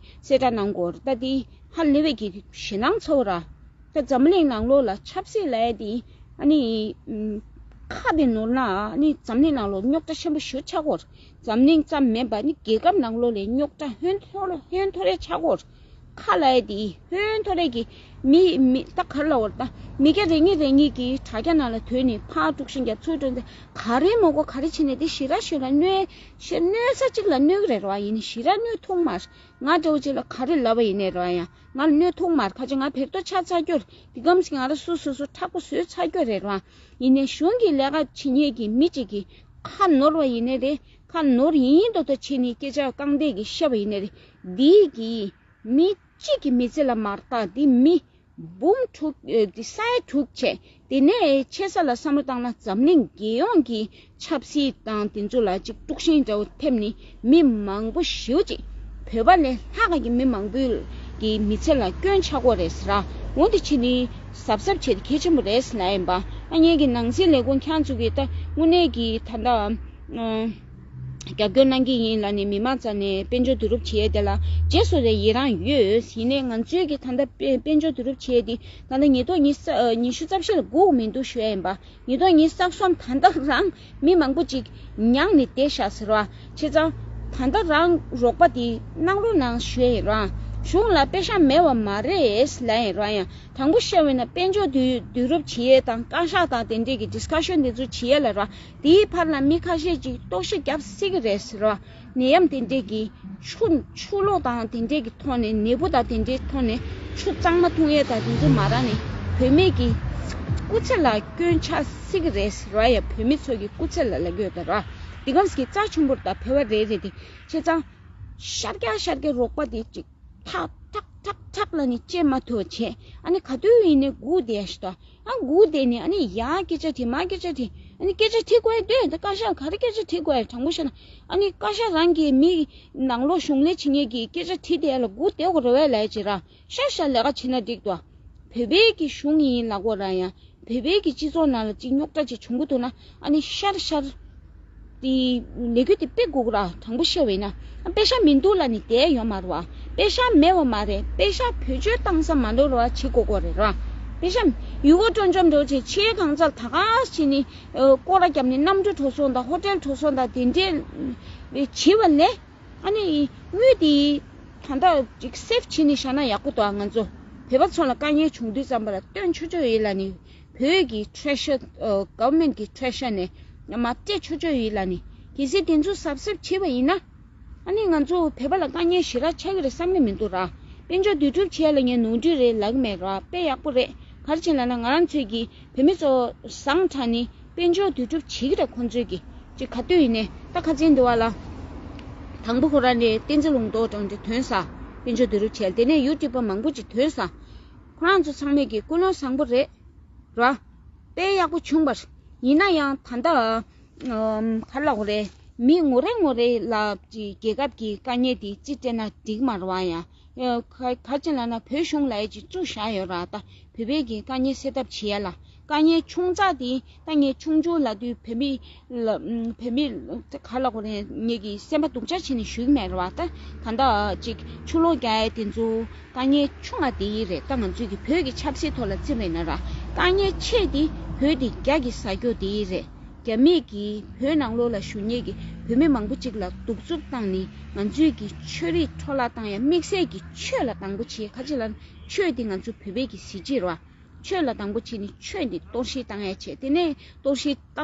གསལ་བསྒྲགས་གནང་དགོས་རེད། ད་འདི་ཧ་ལས་པའི་གི་ཞེད་སྣང་ཚ་བོ་ར། ད་འཛམ་གླིང་ནང་ལོགས་ལ་ཆབ་སྲིད་ལབ་ཡ་འདི་ཨ་ནི་ཨམ་ཁ་དེ་ནོར་ན་ཨ་ནི་འཛམ་གླིང་ནང་ལོགས་རྙོག་དྲ་ཆེན་པོ་ཞེ་པོ་ཆགས་ཀྱི་ཡོད་རེད། འཛམ་གླིང་ཙམ་མིན་པ་ནི་རྒྱལ་ཁབ་ནང་ལོགས་ལ་རྙོག་དྲ་ཧོན་ཐོར་ཧོན་ཐོར་རེ་ཆགས་ཀྱི་ཡོད་རེད། ཁ་ལབ་ཡ་དེ་ཧོན་ཐོར་རེ་གི་མི་མི་ད་ག་རེ་ལབ་དགོས་རེད། ད་མི་སྐད་རེ་གཉིས་རེ་གཉིས་ཀྱི་དྲ་རྒྱ་ནང་ལ་ཐོན་ནས་ཕར་དཀྲུག་ཤིང་རྒྱབ་ཚུར་དཀྲུག་འདི་ག་རེ་མ་དགོས་ག་རེ་བྱས་ནས་དེ་ཞེ་དྲག་ཞེ་དྲག་གནོད་ཞེ་གནོད་ས་གཅིག་ལ་གནོད་ཀྱི་རེད་ར་བ། ཡིན་ནའི་ཞེ་དྲག་གནོད་ཐུབ་མ་རེད། ང་འདྲ་བོ་ཅིག་ལ་ག་རེ་ལབ་པ་ཡིན་ནའི་ར་བ་ཡང་ང་ལ་གནོད་ཐུབ་མ་རེད། ཁ་ཅིག་ང་བེར་ཏོ་ཆགས་ཚར་རྒྱུ་རེད། དེ་གམ་ཞིག་ང་རང་སོ་སོ་སོ་མཁྲེགས་པོ་བཟོས་ཚར་རྒྱུ་རེད་ར་བ། ཡིན་ནའི་གཞུང་གི་ལས་ཀ་བྱེད་མཁན་གྱི་མི་གཅིག་གིས་ཁ་ནོར་བ་ཡིན་ནའི་རེད། ཁ་ནོར་ཡིན་མདོག་མདོག་བྱས་ནས་སྐད་ཆ་རྐང་འདེགས་ཀྱིས་བཤད་པ་ཡིན་ནའི་རེད། འདི་གིས་མི་གཅིག་གི་མི་ཚེ་ལ་མ་བརྟགས་འདི་མི་འབུམ་དྲུག་ཨེ་འདི་ས་ཡ་དྲུག་བྱས། དེ་ནས་ཆེ་ས་ལ་བསམ་བློ་བཏང་ན་འཛམ་གླིང་རྒྱལ་ཡོངས་ཀྱི་ཆབ་སྲིད་དང་དེ་ཚོ་ལ་ཅིག་དཀྲུག་ཤིང་འདྲ་བོ་ཐེབས་ནས་མི་མང་པོ་ཞེ་པོ་ཅིག་བོད་པ་ལས་ལྷག་ག་གི་མི་མང་པོའི་གི་མི་ཚེ་ལ་སྐྱོན་ཆགས་ཀྱི་ཡོད་རེད་ཟེར་ར། འོ་འདི་བྱས་ནས་གཟབ་གཟབ་བྱེད་གལ་ཆེན་པོ་རེད་ཟེར་ལབ་ཡིན་པ། ཨ་ངེད་ཀྱི་ནང་སྲིད་ལས་ཁུངས་ཁྱེད་ཚོ་གི་ད་དངོས་གནས་ཀྱི་ད་ལྟ་ཨ་རྒྱབ་སྐྱོར་གནང་གི་ཡིན་ལབ་ནས་མི་མང་རྩ་ནས་དཔལ་འབྱོར་བསྡུ་རུབ་བྱེད་ཡས་དེ་ལ་རྗེས་སུ་རེ་ཡི་རང་ཡོད། ཡིན་ནའི་ང་ཚོའི་གི་ད་ལྟ་དཔལ་དཔལ་འབྱོར་བསྡུ་རུབ་བྱེད་ཡས་དེ་ད་ལྟ་ཉིས་སྟོང་ཉི་ཤུ་ཉི་ཤུ་རྩ་བཞི་ལ་སྒུག་མི་འདུག་ཞུ་ཡས་ཡིན་པ། ཉིས་སྟོང་ཉི་ཤུ་རྩ་གསུམ་ད་ལྟ་རང་མི་མང་པོ་ཅིག་མྱངས་ནས་བསྡད་ཤག་ཟེར་བ། བྱས་ཙང་ད་ལྟ་རང་རོགས་པ་དེ་གནང་རོགས་གནང་ཞུ་ཡས་ཡིན་ར། གཞུང་ལ་པེ་ཤག་མེད་པ་མ་རེད་ལབ་ཡིན་ར། ཡང་དྲང་པོ་བཤད་པ་ཡིན་ན་དཔལ་འབྱོར་བསྡུ་བསྡུ་རུབ་བྱེད་ཡས་དང་བཀའ་ཤག་དང་དེ་འདྲས་ཀྱི་ཌིས་ཀ་ཤན་དེ་ཚོ་བྱེད་ཡས་ལ་ར། དེའི་བར་ལ་མི་ཁ་ཤས་ཅིག་ལྟོགས་ཤི་བརྒྱབ་སྲིད་ཀྱི་རེད་ཟེར་བ། ནད་ཡམས་དེ་འདྲས་ཀྱི་ཆུ་ཆུ་ལོག་དང་དེ་འདྲས་ཀྱི་ཐོག་ནས་ནད་འབུ་དང་དེ་འདྲས་ཐོག་ནས་ཆུ་གཙང་མ་འཐུང་ཡས་དང་དེ་ཚོ་མ་རག་ནས་བོད་མི་གི་སྐུ་ཚེ་ལ་སྐྱོན་ཆགས་སྲིད་ཀྱི་རེད་ཟེར་བ། ཡ་བོད་མི་ཚོ་གི་སྐུ་ཚེ་ལ་ལབ་ཀྱི་ཡོད་ད་ར། དེ་གམ་གྱི་རྩ་ཆེན་པོ་ད་བོད་པ་རེ་རེ་དེ་བྱས་ཙང་ཤར་རྒྱག་ཤར་རྒྱག་རོགས་པ་དེ་ཅིག་ཐག་ཐག་ཐག་ཐག་ལ་ནི་བཅད་མ་ཐུབ་བྱས། ཨ་ནི་ག་དུས་ཡིན་ནའི་སྒུག་བསྡད་ཡ་ཞིག་ཏོ། ཨ་སྒུག་བསྡད་ནས་ཨ་ནི་ཡར་སྐད་ཆ་དྲིས་མར་སྐད་ཆ་དྲིས། ཨ་ནི་སྐད་ཆ་དྲི་དགོས་ཡ་འདོད་ཡ་འདི་བཀའ་ཤག་ག་རེ་སྐད་ཆ་དྲི་དགོས་ཡ། དྲང་པོ་བཤད་ན་ཨ་ནི་བཀའ་ཤག་རང་གི་མི་ནང་ལོགས་གཞུང་ལས་བྱེད་མཁན་གྱི་སྐད་ཆ་དྲི་བསྡད་ཡ་ལ་སྒུག་བསྡད་དགོས་རེད་བས་ལབ་ཡ་ཅིག་ར། ཤ་ཤ་ལས་ཀ་བྱེད་ན་འགྲིག་ཏོ། བོད་པའི་གི་གཞུང་ཡིན་ལབ་དགོས་ར། ཡང་བོད་པའི་གི་སྤྱི་ཚོགས་ནང་ལ་ཅིག་རྙོག་དྲ་ཅིག་བྱུང་གི་འདུག་ན་ཨ་ནི་ཤར་ཤར་དེ་ལས་འགུལ་དེ་སྤེལ་དགོས་ཀྱི་ར། དྲང་པོ་བཤད་པ་ཡིན་ན་ཨ་པེ་ཤག་མི་འདུག་ལབ་ནས་བསྡད་ཡོད་མ་རེད་བ། པེ་ཤག་མེད་པ་མ་རེད། པེ་ཤག་བེད་སྤྱོད་བཏང་ས་མ་འགྲོ་ར་བ་བྱེད་དགོས་ཀྱི་རེད་ར། པེ་ཤག་ཡུལ་སྐོར་སྤྲོ་འཆམ་འགྲོ་བྱས་ཆེས་གང་ཚར་ད་ག་ཟེ་བྱས་ནས་ཨ་སྐོར་ར་བརྒྱབ་ནས་གནམ་གྲུ་འགྲོ་སོང་དང་ཧོ་ཊེལ་འགྲོ་སོང་དང་དེ་འདྲས་བྱེད་པ་ལས། ཨ་ནི་དངུལ་དེ་ད་ལྟ་ཅིག་སེབ་བྱས་ནས་བཞག་ན་ཡག་པོ་འདུག་ང་ཚོ་བོད་པ་ཚོ་ལ་དཀའ་ངལ་བྱུང་དུས་ཙམ་པ་ལ་སྟོན་ཆོག་ཆོག་ཡིན་ལབ་ནས། བོད་ཀྱི་ཊི་རེ་ཞར་ཨ་གོ་ཝར་མེན་ཊི་གི་ཊི་རེ་ཞར་ནས་མར་སྤྲད་ཆོག་ཆོག་ཡིན་ལབ་ནས། གལ་སྲིད་དེ་ཚོ་གཟབ་གཟབ་བྱས་པ་ཡིན་ན། ཨ་ནི་ང་ཚོ་བོད་པ་ལ་དཀའ་ངལ་ཞེ་དྲག་ཆགས་ཀྱི་རེད་བསམ་གྱི་མི་འདུག་ར། དཔལ་འབྱོར་འདུས་གྲུབ་བྱས་ལ་ངས་ནོར་འཁྲུལ་རེད་ལབ་ཀྱི་མེད་ར། དཔེ་ཡག་པོ་རེད། ག་རེ་བྱས་ལབ་ན་ང་རང་ཚོས་ཀྱི་བོད་མི་ཚོ་བཟང་དྲགས་ནི་དཔལ་འབྱོར་འདུས་གྲུབ་བྱེད་ཀྱི་རེད། ཁོང་ཚོས་ཀྱི་ཅིག་ག་དུས་ཡིན་ནའི་ད་ཁ་ཚན་འདི་བ་ལ། དང་པོ་ཁོ་རང་ནས་བསྟན་འཛིན་ལུང་རྟོགས་དྲང་དེ་ཐོན་ས། དཔལ་འབྱོར་འདུས་གྲུབ་བྱས། དེ་ནས་ཡུ་ཊུབ་པ་མང་པོ་ཅིག་ཐོན་ས། ཁོ་རང་ཚོ་ཚང་མས་ཀྱི་ཀུན་སློང་བཟང་པོ་རེད། ར། དཔེ་ཡག་པོ་བྱུང་བ་རེད། ཡིན་ན་ཡང་ད་ལྟ་ཨམ་ག་རེ་ལབ་དགོས་རེད། མི་ངོ་རེ་ངོ་རེ་ལ་ཅིག་རྒྱལ་ཁབ་ཀྱི་དཀའ་ངལ་དེ་རྩིས་སྤྲད་ན་འགྲིག་མ་རེད་བ། ཡང་ཨ་ག་ག་ཅི་ལབ་ན་བོད་གཞུང་ལ་ཡ་ཅིག་བཙུགས་བཞག་ཡོད་ར། ད་བོད་པའི་གི་དཀའ་ངལ་སེལ་ཐབས་བྱེད་ཡ་ལ། དཀའ་ངལ་ཆུང་ཙག་དེ་ད་ངས་ཆུང་ཆུང་ལབ་དུས་བོད་མི་ལ་ཨམ་བོད་མི་ད་ག་ལབ་དགོས་རེད། ངེད་ཀྱི་སེམས་པ་སྡུག་ཅག་བྱས་ནས་ཞུ་གི་མེད་རེད་བ། ད་ད་ལྟ་ཅིག་ཆུ་ལོག་རྒྱག་ཡ་དེ་ཚོ་དཀའ་ངལ་ཆུང་བ་དེ་ཡིན་རེད། ད་ང་ཚོའི་གི་བོད་ཀྱི་ཆབ་སྲིད་ཐོག་ལ་བརྩིས་པ་ཡིན་ན་ར། དཀའ་ངལ་ཆེ་དེ་བོད་དེ་རྒྱ་གི་ཟ་རྒྱུ་དེ་ཡིན་རེད། རྒྱ་མིས་ཀྱིས་བོད་ནང་ལོགས་ལ་བཞུགས་མཁན་གྱི་བོད་མི་མང་པོ་ཅིག་ལ་གདུག་རྩུབ་བཏང་ནས་ང་ཚོའི་གི་ཆོས་རིག་འཕྲོ་བརླག་བཏང་ཡ། དམིགས་བསལ་གྱི་ཆོས་ལ་དང་པོ་བྱེད། ཁ་ཅིག་ལ་ཆོས་དེ་ང་ཚོ་བོད་པའི་གི་གཟི་བརྗིད་རེད་བ། ཆོས་ལ་དང་པོ་བྱས་ནས་ཆོས་འདི་གཏོར་བཤིག་བཏང་ཡ་བྱས། དེ་ནས་གཏོར་བཤིག་ད་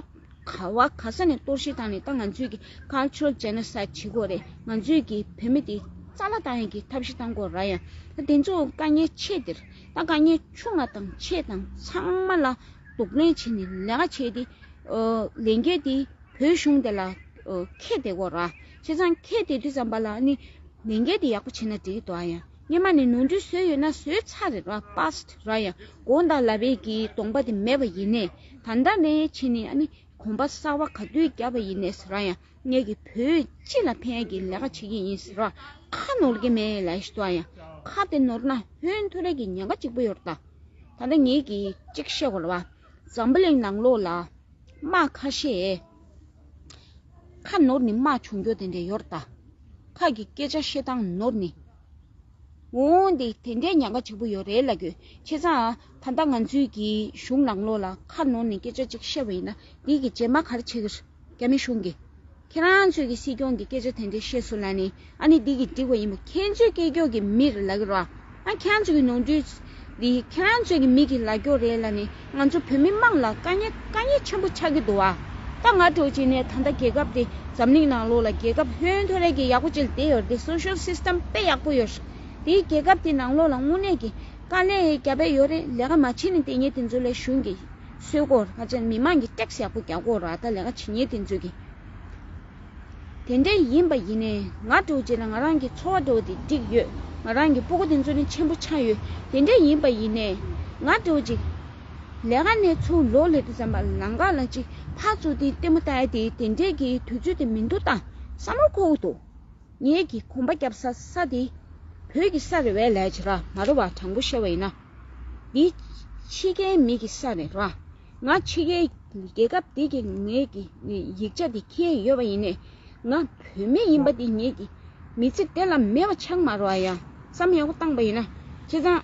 ག་བ་ག་ས་ནས་གཏོར་བཤིག་བཏང་ནས་ད་ང་ཚོའི་གི་cultural genocide་བྱེད་དགོས་རེད། ང་ཚོའི་གི་བོད་མི་དེ་ ཏཱ་ལ་བཏང་ཡག་གི་ཐབས་ཤེས་བཏང་དགོས་ར་ཡ། ད་དེ་ཚོ་དཀའ་ངལ་ཆེ་དེར། ད་དཀའ་ངལ་ཆུང་བ་དང་ཆེ་དང་ཚང་མ་ལ་གདོང་ལེན་བྱས་ནས་ལས་ཀ་བྱས་ཏེ། ཨ་ལས་འགན་དེ་བོད་གཞུང་དེ་ལ་ཨ་འཁྱེར་བསྡད་དགོས་ར། བྱས་ཙང་འཁྱེར་བསྡད་དུས་ཙམ་པ་ལ་ནི་ལས་འགན་དེ་ཡག་པོ་བྱས་ན་འགྲིག་གི་འདུག་ཨ་ཡ། སྔོན་མ་ནས་ནོར་འཁྲུལ་བཟོས་ཡོད་ན་བཟོས་ཚར་རེད་ར། པཱ་སི་ཊི་ར་ཡ། དགོངས་དག་ལབ་པའི་གི་གདོང་པ་དེ་མེད་པ་ཡིན་ནའི། ད་ལྟ་ནས་བྱས་ནས་ཨ་ནི་གོམ་པ་གསར་བ་ག་དུས་བརྒྱབ་པ་ཡིན་ནའི་ཟེར་ར་ཡ། ངས་ཀྱི་བོད་སྤྱི་ལ་ཕན་ཡག་གི་ལས་ཀ་བྱེད་ཀྱི་ཡིན་ཟེར་ར། ཁ་ནོར་གྱི་མེད་ལབ་ཞིག་འདུག་ཨ་ཡ། ཁ་དེ་ནོར་ན་ཧོན་ཐོར་རེ་གི་ཉེན་ཁ་གཅིག་པོ་ཡོད་རེད་ད། ད་ལྟ་ངས་ཀྱི་གཅིག་བཤད་དགོས་རེད་བ། འཛམ་བུ་གླིང་ནང་ལོགས་ལ་དམག་ཁ་ཤས་ཁ་ནོར་ནས་དམག་བྱུང་རྒྱུ་དེ་འདྲ་ཡོད་རེད་ད། ཁ་གི་སྐད་ཆ་བཤད་སྟངས་ནོར་ནས། འོང་འདི་དེ་འདྲའི་ཉེན་ཁ་ཆེན་པོ་ཡོད་རེད་ལབ་དགོས། བྱས་ཙང་ད་ལྟ་ང་ཚོའི་གི་གཞུང་ནང་ལོགས་ལ་ཁ་ནོར་ནས་སྐད་ཆ་གཅིག་བཤད་པ་ཡིན་ན། འདི་གི་རྗེས་མ་ག་རེ་བྱེད་ཀྱི་རེད། རྒྱ་མི་གཞུང་གིས་ཁྱེད་རང་ཚོའི་གི་སྲིད་སྐྱོང་གི་སྐད་ཆ་དེ་འདྲ་བཤད་སོང་ལབ་ནས། ཨ་ནི་འདི་གི་འགྲིག་པ་ཡིན་པ། ཁྱེད་ཚོའི་སྐད་སྐྱོག་གི་མི་རེད་ལབ་ཀྱི་རེད་བ། ཨ་ཁྱེད་རང་ཚོའི་གི་ནོར་འཁྲུལ་འདི་ཁྱེད་རང་ཚོའི་གི་མི་གི་ལབ་སྐྱོག་རེད་ལབ་ནས། ང་ཚོ་བོད་མི་དམངས་ལ་དཀའ་ངལ་དཀའ་ངལ་ཆེན་པོ་ཆགས་ཀྱི་འདུག་བ། ད་ང་འདྲ་བོ་ཅིག་ནས་ད་ལྟ་རྒྱལ་ཁབ་དེ་འཛམ་གླིང་ནང་ལོགས་ལ་རྒྱལ་ཁབ་ཧོན་ཐོར་རེ་གི་ཡག་པོ་ཅིག་ལ་བསྡད་ཡོད་རེད། དེ་སོ་ཤལ་སིས་ཊམ་དཔེ་ཡག་པོ་ཡོད་རེད། དེའི་རྒྱལ་ཁབ་དེ་ནང་ལོགས་ལ་དངོས་གནས་ཀྱི་དཀའ་ལས་རྒྱབ་པ་ཡོད་རེད། ལས་ཀ་མ་བྱེད་ནས་བསྡད་མཁན་དེ་ཚོ་ལ་གཞུང་གིས་གསོད་དགོས་རེད། ང་ཚོ་མི་མང་གི་ཊེག་སི་ཡག་པོ་རྒྱག་དགོས་རེད། ད་ལས་ཀ་བྱེད་མཁན་དེ་ཚོ་གི། དེ་འདྲ་ཡིན་པ་ཡིན་ནའི་ང་འདྲ་བོ་ཅིག་ལ་ང་རང་གི་འཚོ་བ་འདྲ་བོ་དེ་འགྲིག་ཡོད། ང་རང་གི་སྤུ་གུ་དེ་ཚོ་ནི་ཆེན་པོ་ཆགས་ཡོད། དེ་འདྲ་ཡིན་པ་ཡིན་ནའི་ང་འདྲ་བོ་ཅིག་ལས་ཀ་ནས་ཚུར་ལོག་སླེབས་དུས་ཙམ་པ་ལམ་ཁ་ལ་ཅིག་ཕར་ཚུར་དེ་ལྟད་མོ་ལྟ་ཡ་དེ་དེ་འདྲའི་གི་དུས་ཚོད་དེ་མི་འདུག་ད་བསམ་བློ་འཁོར་གི་འདུག་ངེད་ཀྱི་གོམ་པ་བརྒྱབ་ས་ས་དེ་བོད་ཀྱི་ས་རེད་པས་ལབ་བྱས་ར། མ་རེད་བ། དྲང་པོ་བཤད་པ་ཡིན་ན། འདི་ཕྱི་རྒྱལ་མི་གི་ས་རེད་ར། ང་ཕྱི་རྒྱལ་རྒྱལ་ཁབ་འདི་གི་ངེད་ཀྱི་ཡིག་ཆ་དེ་འཁྱེར་ཡོད་པ་ཡིན་ནའི། ང་བོད་མི་ཡིན་པ་དེ་ངེད་ཀྱི་མི་ཚེ་འདི་ལ་མེད་པ་ཆགས་མ་རེད་བ་ཡ། བསམ་ཡག་པོ་བཏང་པ་ཡིན་ན། བྱས་ཙང་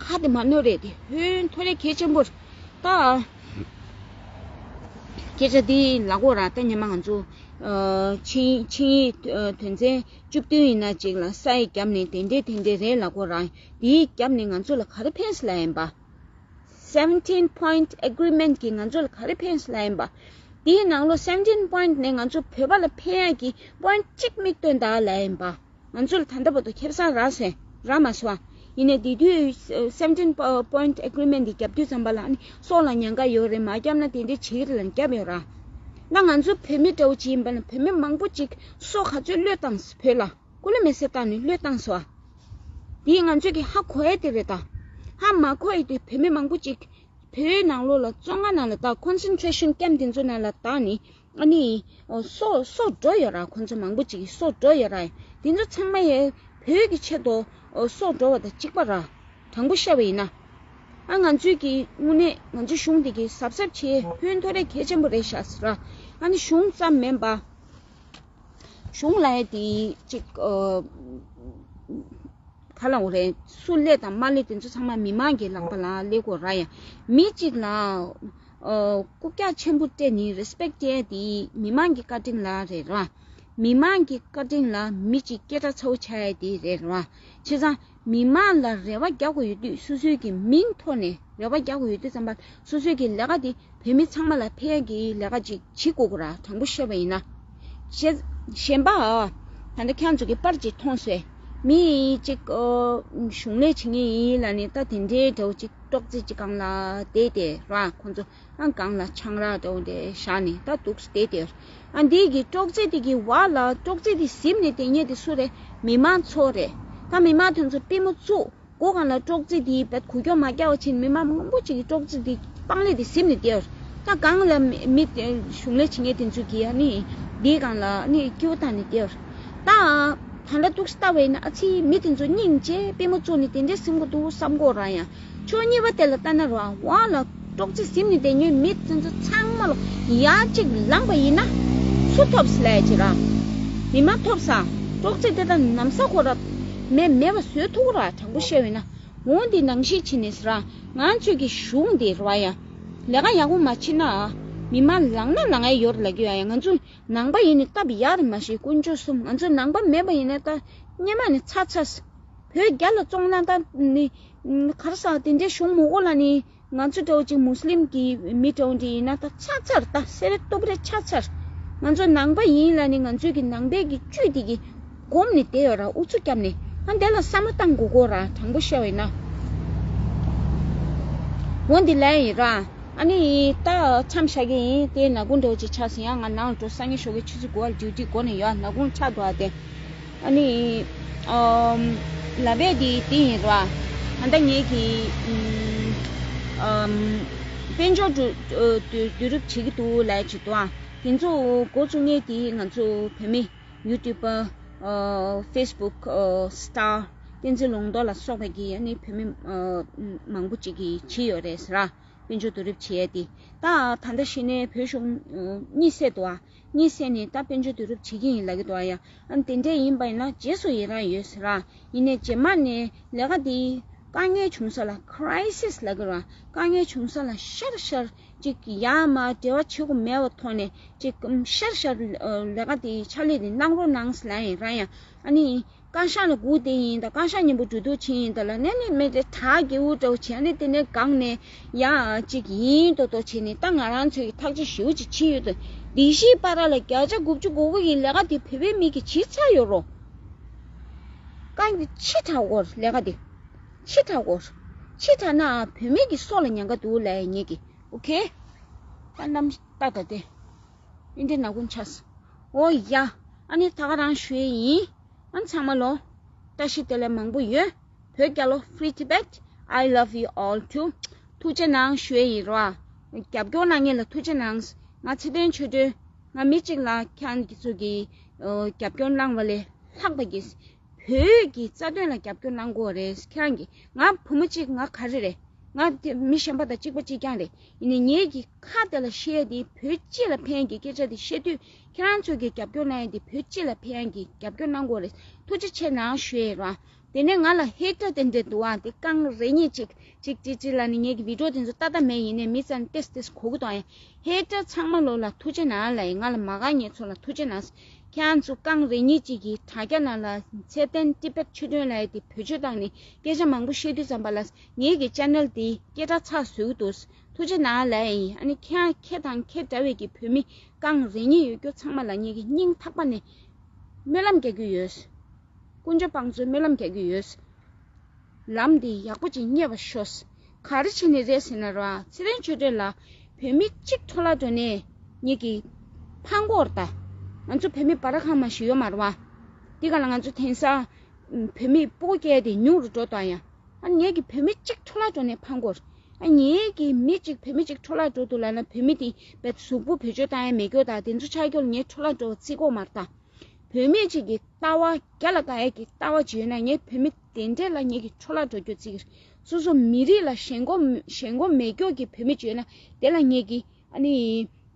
ཁ་དེ་མ་ནོར་རེད། དེ་ཧོན་ཐོར་རེ་གལ་ཆེན་པོ་རེད་ད། སྐད་ཆ་འདི་ལབ་དགོས་ར། ད་སྔོན་མ་ང་ཚོ་ཨ་ཆིངས་ཆིངས་ཡིག་ཨ་དོན་ཚན་བཅུ་བདུན་ཡིན་ན་ཅིག་ལ་ས་ཡིག་བརྒྱབ་ནས་དེ་འདྲས་དེ་འདྲས་རེད་ལབ་དགོས་ར། དེའི་བརྒྱབ་ནས་ང་ཚོ་ལ་ག་རེ་ཕན་སོང་ལབ་ཡིན་པ། Seventeen Point Agreement གིས་ང་ཚོ་ལ་ག་རེ་ཕན་སོང་ལབ་ཡིན་པ། དེའི་ནང་ལོགས་Seventeen Point ནས་ང་ཚོ་བོད་པ་ལ་ཕན་ཡག་གི་པོ་ཡིན་ཊི་གཅིག་མིག་སྟོན་དང་ལབ་ཡིན་པ། ང་ཚོ་ལ་ད་ལྟ་བར་དུ་ཁེ་བཟང་རག་སོང་རག་མ་སོང་། ཡིན་ནའི་དེ་དུས་Seventeen Point Agreement འདི་བརྒྱབ་དུས་ཙམ་པ་ལ་ནི་སྲོག་ལ་ཉེན་ཁ་ཡོད་རེད། མ་བརྒྱབ་ན་དེ་འདྲ་བྱེད་ཀྱི་རེད་ལབ་བརྒྱབ་ཡོད་ར། ད་ང་ཚོ་བོད་མི་འདྲ་བོ་ཅིག་ཡིན་པ་ན་བོད་མི་མང་པོ་ཅིག་སྲོག་ག་ཚོད་བློས་བཏང་སོང་བོད་ལ། སྐུ་ལུས་མེ་སྲེག་བཏང་ནས་བློས་བཏང་སོང་བ། དེ་ང་ཚོས་ཀྱི་ཧ་གོ་ཡ་དེ་རེད་ད། ཧ་མ་གོ་ཡ་དེ་བོད་མི་མང་པོ་ཅིག་བོད་ནང་ལོགས་ལ་བཙོན་ཁང་ནང་ལ་ད་Concentration Camp དེ་ཚོ་ནང་ལ་བཏང་ནས། ཨ་ནི་ཨོ་སྲོག་སྲོག་འགྲོ་ཡོད་ར། ཁོང་ཚོ་མང་པོ་ཅིག་གི་སྲོག་འགྲོ་ཡོད་ར། དེ་ཚོ་ཚང་མ་ཡང་བོད་ཀྱི་ཆེད་དུ་ཨོ་སྲོག་འགྲོ་བ་དང་གཅིག་པ་ར། དྲང་པོ་བཤད་པ་ཡིན་ན། ཨ་ང་ཚོའི་གི་དངོས་གནས་ང་ཚོའི་གཞུང་འདི་གི་གཟབ་གཟབ་བྱེད། ཧོན་ཐོར་རེ་གལ་ཆེན་པོ་རེད་ཤག་ཟེར་ར། ཨ་ནི་གཞུང་ཙམ་མིན་པ། གཞུང་ལ་ཡ་དེ་ཅིག་ཨོ་ག་ལ་འོ་རེད། སུ་སླེབས་དང་མ་སླེབས་དེ་ཚོ་ཚང་མ་མི་མང་གི་ལག་པ་ལ་སླེབས་དགོས་ར་ཡ། མི་གཅིག་ལ་ཨོ་རྐུབ་བཀྱག་ཆེན་པོ་སྤྲད་ནས་རེ་སི་པེག་སྤྲད་དེ་མི་མང་གི་བཀའ་དྲིན་ལ་རེད་ར། མི་མང་གི་བཀའ་དྲིན་ལ་མི་གཅིག་སྐད་གྲགས་ཚ་བོ་ཆགས་ཡ་དེ་རེད་ར། བྱས་ཙང་མི་མང་ལ་རེ་བ་རྒྱག་དགོས་ཡོད་དུས། སོ་སོའི་གི་མིང་ཐོག་ནས་རེ་བ་རྒྱག་དགོས་ཡོད་དུས་ཙམ་པ་སོ་སོའི་གི་ལས་ཀ་དེ་བོད་མི་ཚང་མ་ལ་ཕན་གྱི་ལས་ཀ་ཅིག་བྱེད་དགོས་ཀྱི་ར། དྲང་པོ་བཤད་པ་ཡིན་ན། གཞན་གཞན་པ་ཨ་ད་ལྟ་ཁྱེད་ཚོ་གི་པར་ཅིག་མཐོང་སོང་། མི་ཅིག་ཨོ་གཞུང་ལས་བྱེད་མཁན་ཡིན་ལབ་ནས་ད་དེ་འདྲའི་འདྲ་བོ་ཅིག་ཀྲོག་ཙེ་ཅིག་སྒང་ལ་བསྡད་དེ་ར། ཁོང་ཚོ་ཨ་སྒང་ལ་ཆང་རག་འདྲ་བོ་འདྲ་བཞག་ནས་ད་འདུག་སེ་བསྡད་དེ། ཨ་འདི་གི་ཀྲོག་ཙེ་དེ་གི་བར་ལ་ཀྲོག་ཙེ་དེ་ཟིན་ནས་བསྡད་མཁན་དེ་སུ་རེད། མི་མང་ཚོ་རེད། ད་མི་མང་དེ་ཚོ་པུས་མོ་བཙུགས། སྒོ་སྒང་ལ་ཀྲོག་ཙེ་དེ་བད་གུ་ཀྱོག་མ་རྒྱག་པ་བྱས་ནས་མི་མང་མང་པོ་ཅིག་གིས་ཀྲོག་ཙེ་དེ་པང་ལེབ་དེ་ཟིན་ནས་བསྡད་ཡོད། ད་སྒང་ལ་མི་མི་དེ་གཞུང་ལས་བྱེད་མཁན་དེ་ཚོ་གིས་ཨ་ནི་དེའི་སྒང་ལ་ཨ་ནི་སྐྱིད་པོ་བཏང་ནས་བསྡད་ཡོད། ད་ད་ལྟ་འདུག་སེ་ལྟ་བ་ཡིན་ན་ཨ་ཙི་མི་དེ་ཚོ་སྙིང་རྗེ། པུས་མོ་བཙུགས་ནས་དེ་འདྲས་ཟིན་གྱི་འདུག་བསམ་གྱི་ཡོད་ར། ཡང་ཕྱོགས་གཉིས་པ་དེ་ལ་ལྟ་ན་ར། འོག་ལ་ཀྲོག་ཙེ་ཟིན་ནས་བསྡད་མཁན་མི་དེ་ཚོ་ཚང་མ་ལ་ཡར་ཅིག་ལངས་པ་ཡིན་ན་སུ་ཐོབ་སོང་ལབ་ཡ་ཅིག་ར། མི་མང་ཐོབ་སོང་། ཀྲོག་ཙེ་དེ་དག་ནམ་ས་ཁོ་ར་མེ་མེད་པ་བཟོ་ཐུབ་ཀྱི་ར། དྲང་པོ་བཤད་པ་ཡིན་ན། འོ་འདི་ནང་བཞིན་བྱས་ནས་ཟེར་ར། ང་ཚོའི་གི་གཞུང་འདི་ར་ཡ། ལས་ཀ་ཡག་པོ་མ་བྱེད་ན་མི་མང་ལངས་ན་ལངས་ཡ་ཡོད་རེད་ལབ་ཀྱི་ཡོད། ཡ་ང་ཚོ་ནང་པ་ཡིན་ནའི་སྟབས་ཡག་རེད་མ་གཞི་དཀོན་མཆོག་གསུམ། ང་ཚོ་ནང་པ་མེད་པ་ཡིན་ན་ད་སྔོན་མ་ནས་ཚར་ཚར། བོད་རྒྱ་ལ་བཙོང་ན་ད་ནི་ག་རེ་ཟེར་དེ་འདྲའི་གཞུང་མི་དགོས་ལབ་ནི། ང་ཚོ་འདྲ་བོ་ཅིག་མུ་སི་ལིམ་གྱི་མི་འདྲ་བོ་འདྲ་ཡིན་ན་ད་ཚར་ཚར། ད་སེ་ར་སྟུག་པོ་རེད། ཚར་ཚར། ང་ཚོ་ནང་པ་ཡིན་ལབ་ནི་ང་ཚོའི་གི་ནང་པའི་གི་བཅུད་དེ་གི་ སྒོམ་ནས་བསྡད་ཡོད་ར། ཨུ་ཚུགས་བརྒྱབ་ནས། ཨ་འདི་ལ་བསམ་བློ་བཏང་དགོས་ཀྱི་ར། དྲང་པོ་བཤད་པ་ཡིན་ན། འོ་འདི་ལས་ཡིན་ར། ཨ་ནི་ད་མཚམས་བཞག་གི་ཡིན། དེ་ནག་ཁུང་འདྲ་བོ་ཅིག་ཆགས་སོང་། ཡང་ང་ནང་ལ་འགྲོ། སང་ཉིན་ཞོགས་ཀས་ཆུ་ཚོད་དགུ་པར་ཌིའུ་ཊི་འགོ་ནས་ཡོད། ནག་ཁུང་ཆགས་འདུག་ཨ། དེ་ཨ་ནི་ཨམ་ལབ་པ་དེ་དེ་ཡིན་ར། ཨ་ད་ངེད་ཀྱིས་ཨམ་དཔལ་འབྱོར་བསྡུ་བསྡུ་རུབ་བྱེད་ཀྱི་འདུག་ལབ་ཅིག་འདུག་ཨ། དེ་ཚོ་འགོ་བཙུགས་མཁན་དེ་ང་ཚོ་བོད་མི་ཡུ་ཊུབ་པ། ཨ་ཕེ་སི་བུག་ཨ་སི་ཊར་བསྟན་འཛིན་ལུང་རྟོགས་ལ་སོགས་པ་གི་ཨ་ནི་བོད་མི་ཨ་མང་པོ་ཅིག་གིས་བྱས་ཡོད་རེད་ཟེར་ར། དཔལ་འབྱོར་བསྡུ་རུབ་བྱས་ཏེ། ད་ད་ལྟ་གཞི་ནས་བོད་གཞུང་ཨ་གཉིད་སད་འདུག་ཨ། གཉིད་སད་ནས་ད་དཔལ་འབྱོར་བསྡུ་རུབ་བྱེད་ཀྱི་ཡིན་ལབ་ཀྱི་འདུག་ཨ། ཡ། ཨ་དེ་འདྲས་ཡིན་པ་ཡིན་ན་རྗེས་སུ་ཡི་རང་ཡོད་ཟེར་ར། ཡིན་ནའི་རྗེས་མ་ནས་ལས་ཀ་འདི་དཀའ་ངལ་བྱུང་ས་ལ། ཁི་རའི་སིས་ལབ་ཀྱི་ར། དཀའ་ངལ་བྱུང་ས་ལ་ཤར་ཤར་ཅིག་ཡར་མར་འབྲེལ་བ་བྱེད་དགོས་མེད་པ་ཐོག་ནས་ཅིག་ཤར་ཤར་ལས་ཀ་དེ་ཕྱག་ལས་དེ་གནང་རོགས་གནང་ཟེར་ལབ་ཡིན་ར། ཡ། ཨ་ནི་བཀའ་ཤག་ལ་སྒུག་བསྡད་ཡིན་ད། བཀའ་ཤག་མཉམ་པོ་འགྲོ་འདུག་བྱེད་ཡིན་ད་ལབ་ནས་ནི་མི་དེ་གྲ་རྒྱས་པོ་འདྲ་བོ་བྱས་ནས། དེ་ནས་སྒང་ནས་ཡ་ཅིག་ཡིན་མདོག་མདོག་བྱས་ནས། ད་ང་རང་ཚོའི་ཐག་གཅོད་ཞེ་པོ་ཅིག་བྱས་ཡོད་དོ། སྡིག་བཤགས་པ་ར་ལ་བརྒྱ་ཆ་དགུ་བཅུ་གོ་དགུ་ཡི་ལས་ཀ་དེ་བོད་པའི་མི་གིས་བྱས་ཚར་ཡོད་རོ། དཀའ་ངལ་ཕྱི་དྲགས་སྐོར་ལས་ཀ་དེ། ཕྱི་དྲགས་སྐོར། ཕྱི་དྲགས་ན་བོད་མི་གི་སྲོག་ལ་ཉེན་ཁ་འདུག་ལབ་ཡ་ངེད་ཀྱི། ཨོ་ཁེ། ད་གནམ་ལྟ་ད་དེ། ཨིན་དེ་ནག་ཁུང་ཆགས། ཨོ་ཡ། ཨ་ནི་ད་ག་རང་ཞུ་ཡི་ཡིན། ཨ་ཚང་མ་ལོ། བཀྲ་ཤིས་བདེ་ལེགས་མང་པོ་ཡོད། བོད་རྒྱལ་ལོ། Free Tibet, I love you all too. ཐུགས་རྗེ་གནང་ཞུ་ཡི་ཡིན་རོ། རྒྱབ་སྐྱོར་གནང་མཁན་ལ་ཐུགས་རྗེ་གནང་། ང་ཚེ་བརྟན་ཆོས་སྒྲོན། ང་མི་གཅིག་ལ་ཁྱེད་རང་གི་ཚོ་གི་ཨོ་རྒྱབ་སྐྱོར་གནང་བ་ལས་ལྷག་པ་གི་བོད་ཀྱི་རྩ་དོན་ལ་རྒྱབ་སྐྱོར་གནང་དགོས་རེད། ཁྱེད་རང་གིས། ང་བུ་མོ་གཅིག་ང་ག་རེ་རེད། ང་དེ་མི་གཞན་པ་དང་གཅིག་པ་གཅིག་རྐྱང་རེད། ཡིན་ནའི་ངེད་ཀྱི་ཁ་དེ་ལ་བཤད་དེ་བོད་སྤྱི་ལ་ཕན་གྱི་སྐད་ཆ་དེ་བཤད་དུས། ཁྱེད་རང་ཚོ་གི་རྒྱབ་སྐྱོར་གནང་ཡ་དེ་བོད་སྤྱི་ལ་ཕན་གྱི་རྒྱབ་སྐྱོར་གནང་དགོས་རེད། ཐུགས་རྗེ་ཆེ་གནང་ཞུ་ཡི་ར། དེ་ནས་ང་ལ་ཧེ་ཊར་དེ་འདྲས་འདུག་ཨ། དེ་རྐང་རེ་གཉིས་ཅིག་ཅིག་ཅིག་ཅིག་ལ་ནི་ངེད་ཀྱི་བི་ཌིའོ་དེ་ཚོ་ལྟ་ལྟ་མེད། ཡིན་ནའི་མི་ཚང་ཏེས་ཏེས་གོ་གི་འདུག་ཨ། ཧེ་ཊར་ཚང་མ་ལོ་ལ་ཐུགས་རྗེ་གནང་ལབ་ཡིན། ང་ལ་མ་དགའ་མཁན་ཚོ་ལ་ཐུགས་རྗེ་གནང་། ཁྱེད་རང་ཚོ་རྐང་རེ་གཉིས་ཅིག་གིས་དྲ་རྒྱ་ནང་ལ་ཚེ་བརྟན་ཊི་བེཊ་ཆོས་སྒྲོན་ལབ་ཡ་དེ་བེད་སྤྱོད་བཏང་ནས་སྐད་ཆ་མང་པོ་བཤད་དུས་ཙམ་པ་ལ། ངེད་ཀྱི་ཆེ་ནལ་དེ་སྐད་གྲགས་ཚགས་བཟོ་གི་འདུག་ཐུགས་རྗེ་གནང་ལབ་ཡིན། ཨ་ནི་ཁྱེད་རང་ཁྱེད་དང་ཁྱེད་འདྲ་བའི་གི་བོད་མི་རྐང་རེ་གཉིས་ཡོད་རྒྱུ་ཚང་མ་ལ་ངེད་ཀྱི་སྙིང་ཐག་པ་ནས་སྨོན་ལམ་རྒྱག་གི་ཡོད། དཀོན་མཆོག་དཔང་གཙོའི་སྨོན་ལམ་རྒྱག་གི་ཡོད། ལམ་འདི་ཡག་པོ་ཅིག་རྙེད་པར་ཤོག་ག་རེ་བྱས་ནས་རེད་ཟེར་ན་ར། ཚེ་རིང་ཆོས་སྒྲོན་ལགས། བོད་མི་གཅིག་འཕྲོ་བརླག་འགྲོ་ནས་ངེད་ཀྱི་ཕངས་གི་ཡོད་རེད་ད། ང་ཚོ་བོད་མི་སྦྲ་ཁང་མ་ཞིག་ཡོད་མ་རེད་བ། འདི་ག་ལ་ང་ཚོ་དེང་སང་བོད་མི་སྤུ་གུ་སྐྱེ་དེ་ཉུང་རུ་འགྲོ་དང་ཡ། ཨ་ངེད་ཀྱི་བོད་མི་གཅིག་འཕྲོ་བརླག་འགྲོ་ནས་ཕངས་གི་ཡོད་རེད། ཨ་ངེད་ཀྱི་མི་གཅིག་བོད་མི་གཅིག་འཕྲོ་བརླག་འགྲོ་འདུག་ལབ་ན། བོད་མི་དེ་བེད་གཟུགས་པོ་བེད་སྤྱོད་བཏང་ཡ་མེད་རྒྱུ་དང་དེ་ཚོ་ཆགས་རྒྱུ་ལ་ངས་འཕྲོ་བརླག་འགྲོ་བ་བརྩི་གི་ཡོད་མ་རེད་ད། བོད་མི་གཅིག་གི་ལྟ་བ་རྒྱ་ལ་དགའ་ཡས་ཀྱི་ལྟ་བ་ཅིག་ཡོད་ན། ངས་བོད་མི་དེ་འདྲས་ལ་ངེད་ཀྱི་འཕྲོ་བརླག་འགྲོ་རྒྱུ་བརྩི་གི་རེད། སོ་སོ་མི་རིགས་ལ་ཞེན་ཁོག་ཞེན་ཁོག་མེད་རྒྱུ་གི་བོད་མི་ཅིག་ཡོད་ན། དེ་ལ་ངེད་ཀྱི་ཨ་ནི་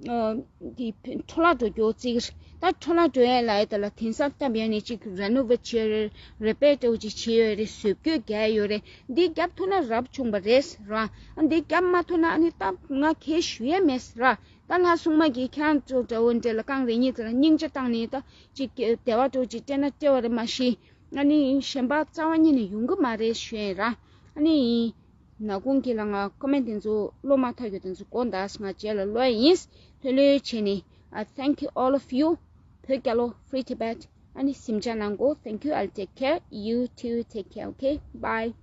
ཨ་གི་འཕྲོ་བརླག་འགྲོ་རྒྱུ་བརྩི་གི་རེད། ད་འཕྲོ་བརླག་འགྲོ་ཡས་ལ་ཡ་དེ་ལ་དེང་སང་སྟབས་ཡག་ནས་ཅིག་རེ་ནོ་ཝེཊ་བྱས་རེད། རེ་པེར་འདྲ་བོ་ཅིག་བྱས་ཡོད་རེད། བཟོ་བཀོད་རྒྱག་ཡོད་རེད། འདི་རྒྱབ་ཐུབ་ན་རབ་བྱུང་བ་རེད་ར། ཨ་འདི་རྒྱབ་མ་ཐུབ་ན་ཨ་ནི་ད་ང་གས་ཞུ་ཡས་མེད་ར། ད་ལྷ་སྲུང་མ་གིས་ཁྱེད་རང་ཚོ་འདྲ་བོ་འདྲ་ལ་རྐང་རེ་གཉིས་ཙམ་ལ་སྙིང་རྗེ་བཏང་ནས་ད་ཅིག་བདེ་བ་འདྲ་བོ་ཅིག་སྤྲད་ན་སྤྲད་པ་རེད། མ་གཞི་ཨ་ནི་གཞན་པ་རྩ་བ་ཉིད་ནས་ཡོང་གི་མ་རེད་ཞུ་ཡིན་ར། ཨ་ནི་ནག་ཁུང་གི་ལ་ང་ཀོ་མེན་ཊི་དེ་ཚོ་ཀློག་མ་ཐག་གི་དེ་ཚོ་དགོངས་དག་ང་རྗེས་ལ་ཀློག་ཡིན། ལྷོད་ལྷོད་བྱས་ནས། I thank you all of you. བོད་རྒྱལ་ལོ། Free Tibet. ཨ་ནི་གཟིམ་འཇག་གནང་གོ Thank you. I'll take care. You too take care. Okay. Bye.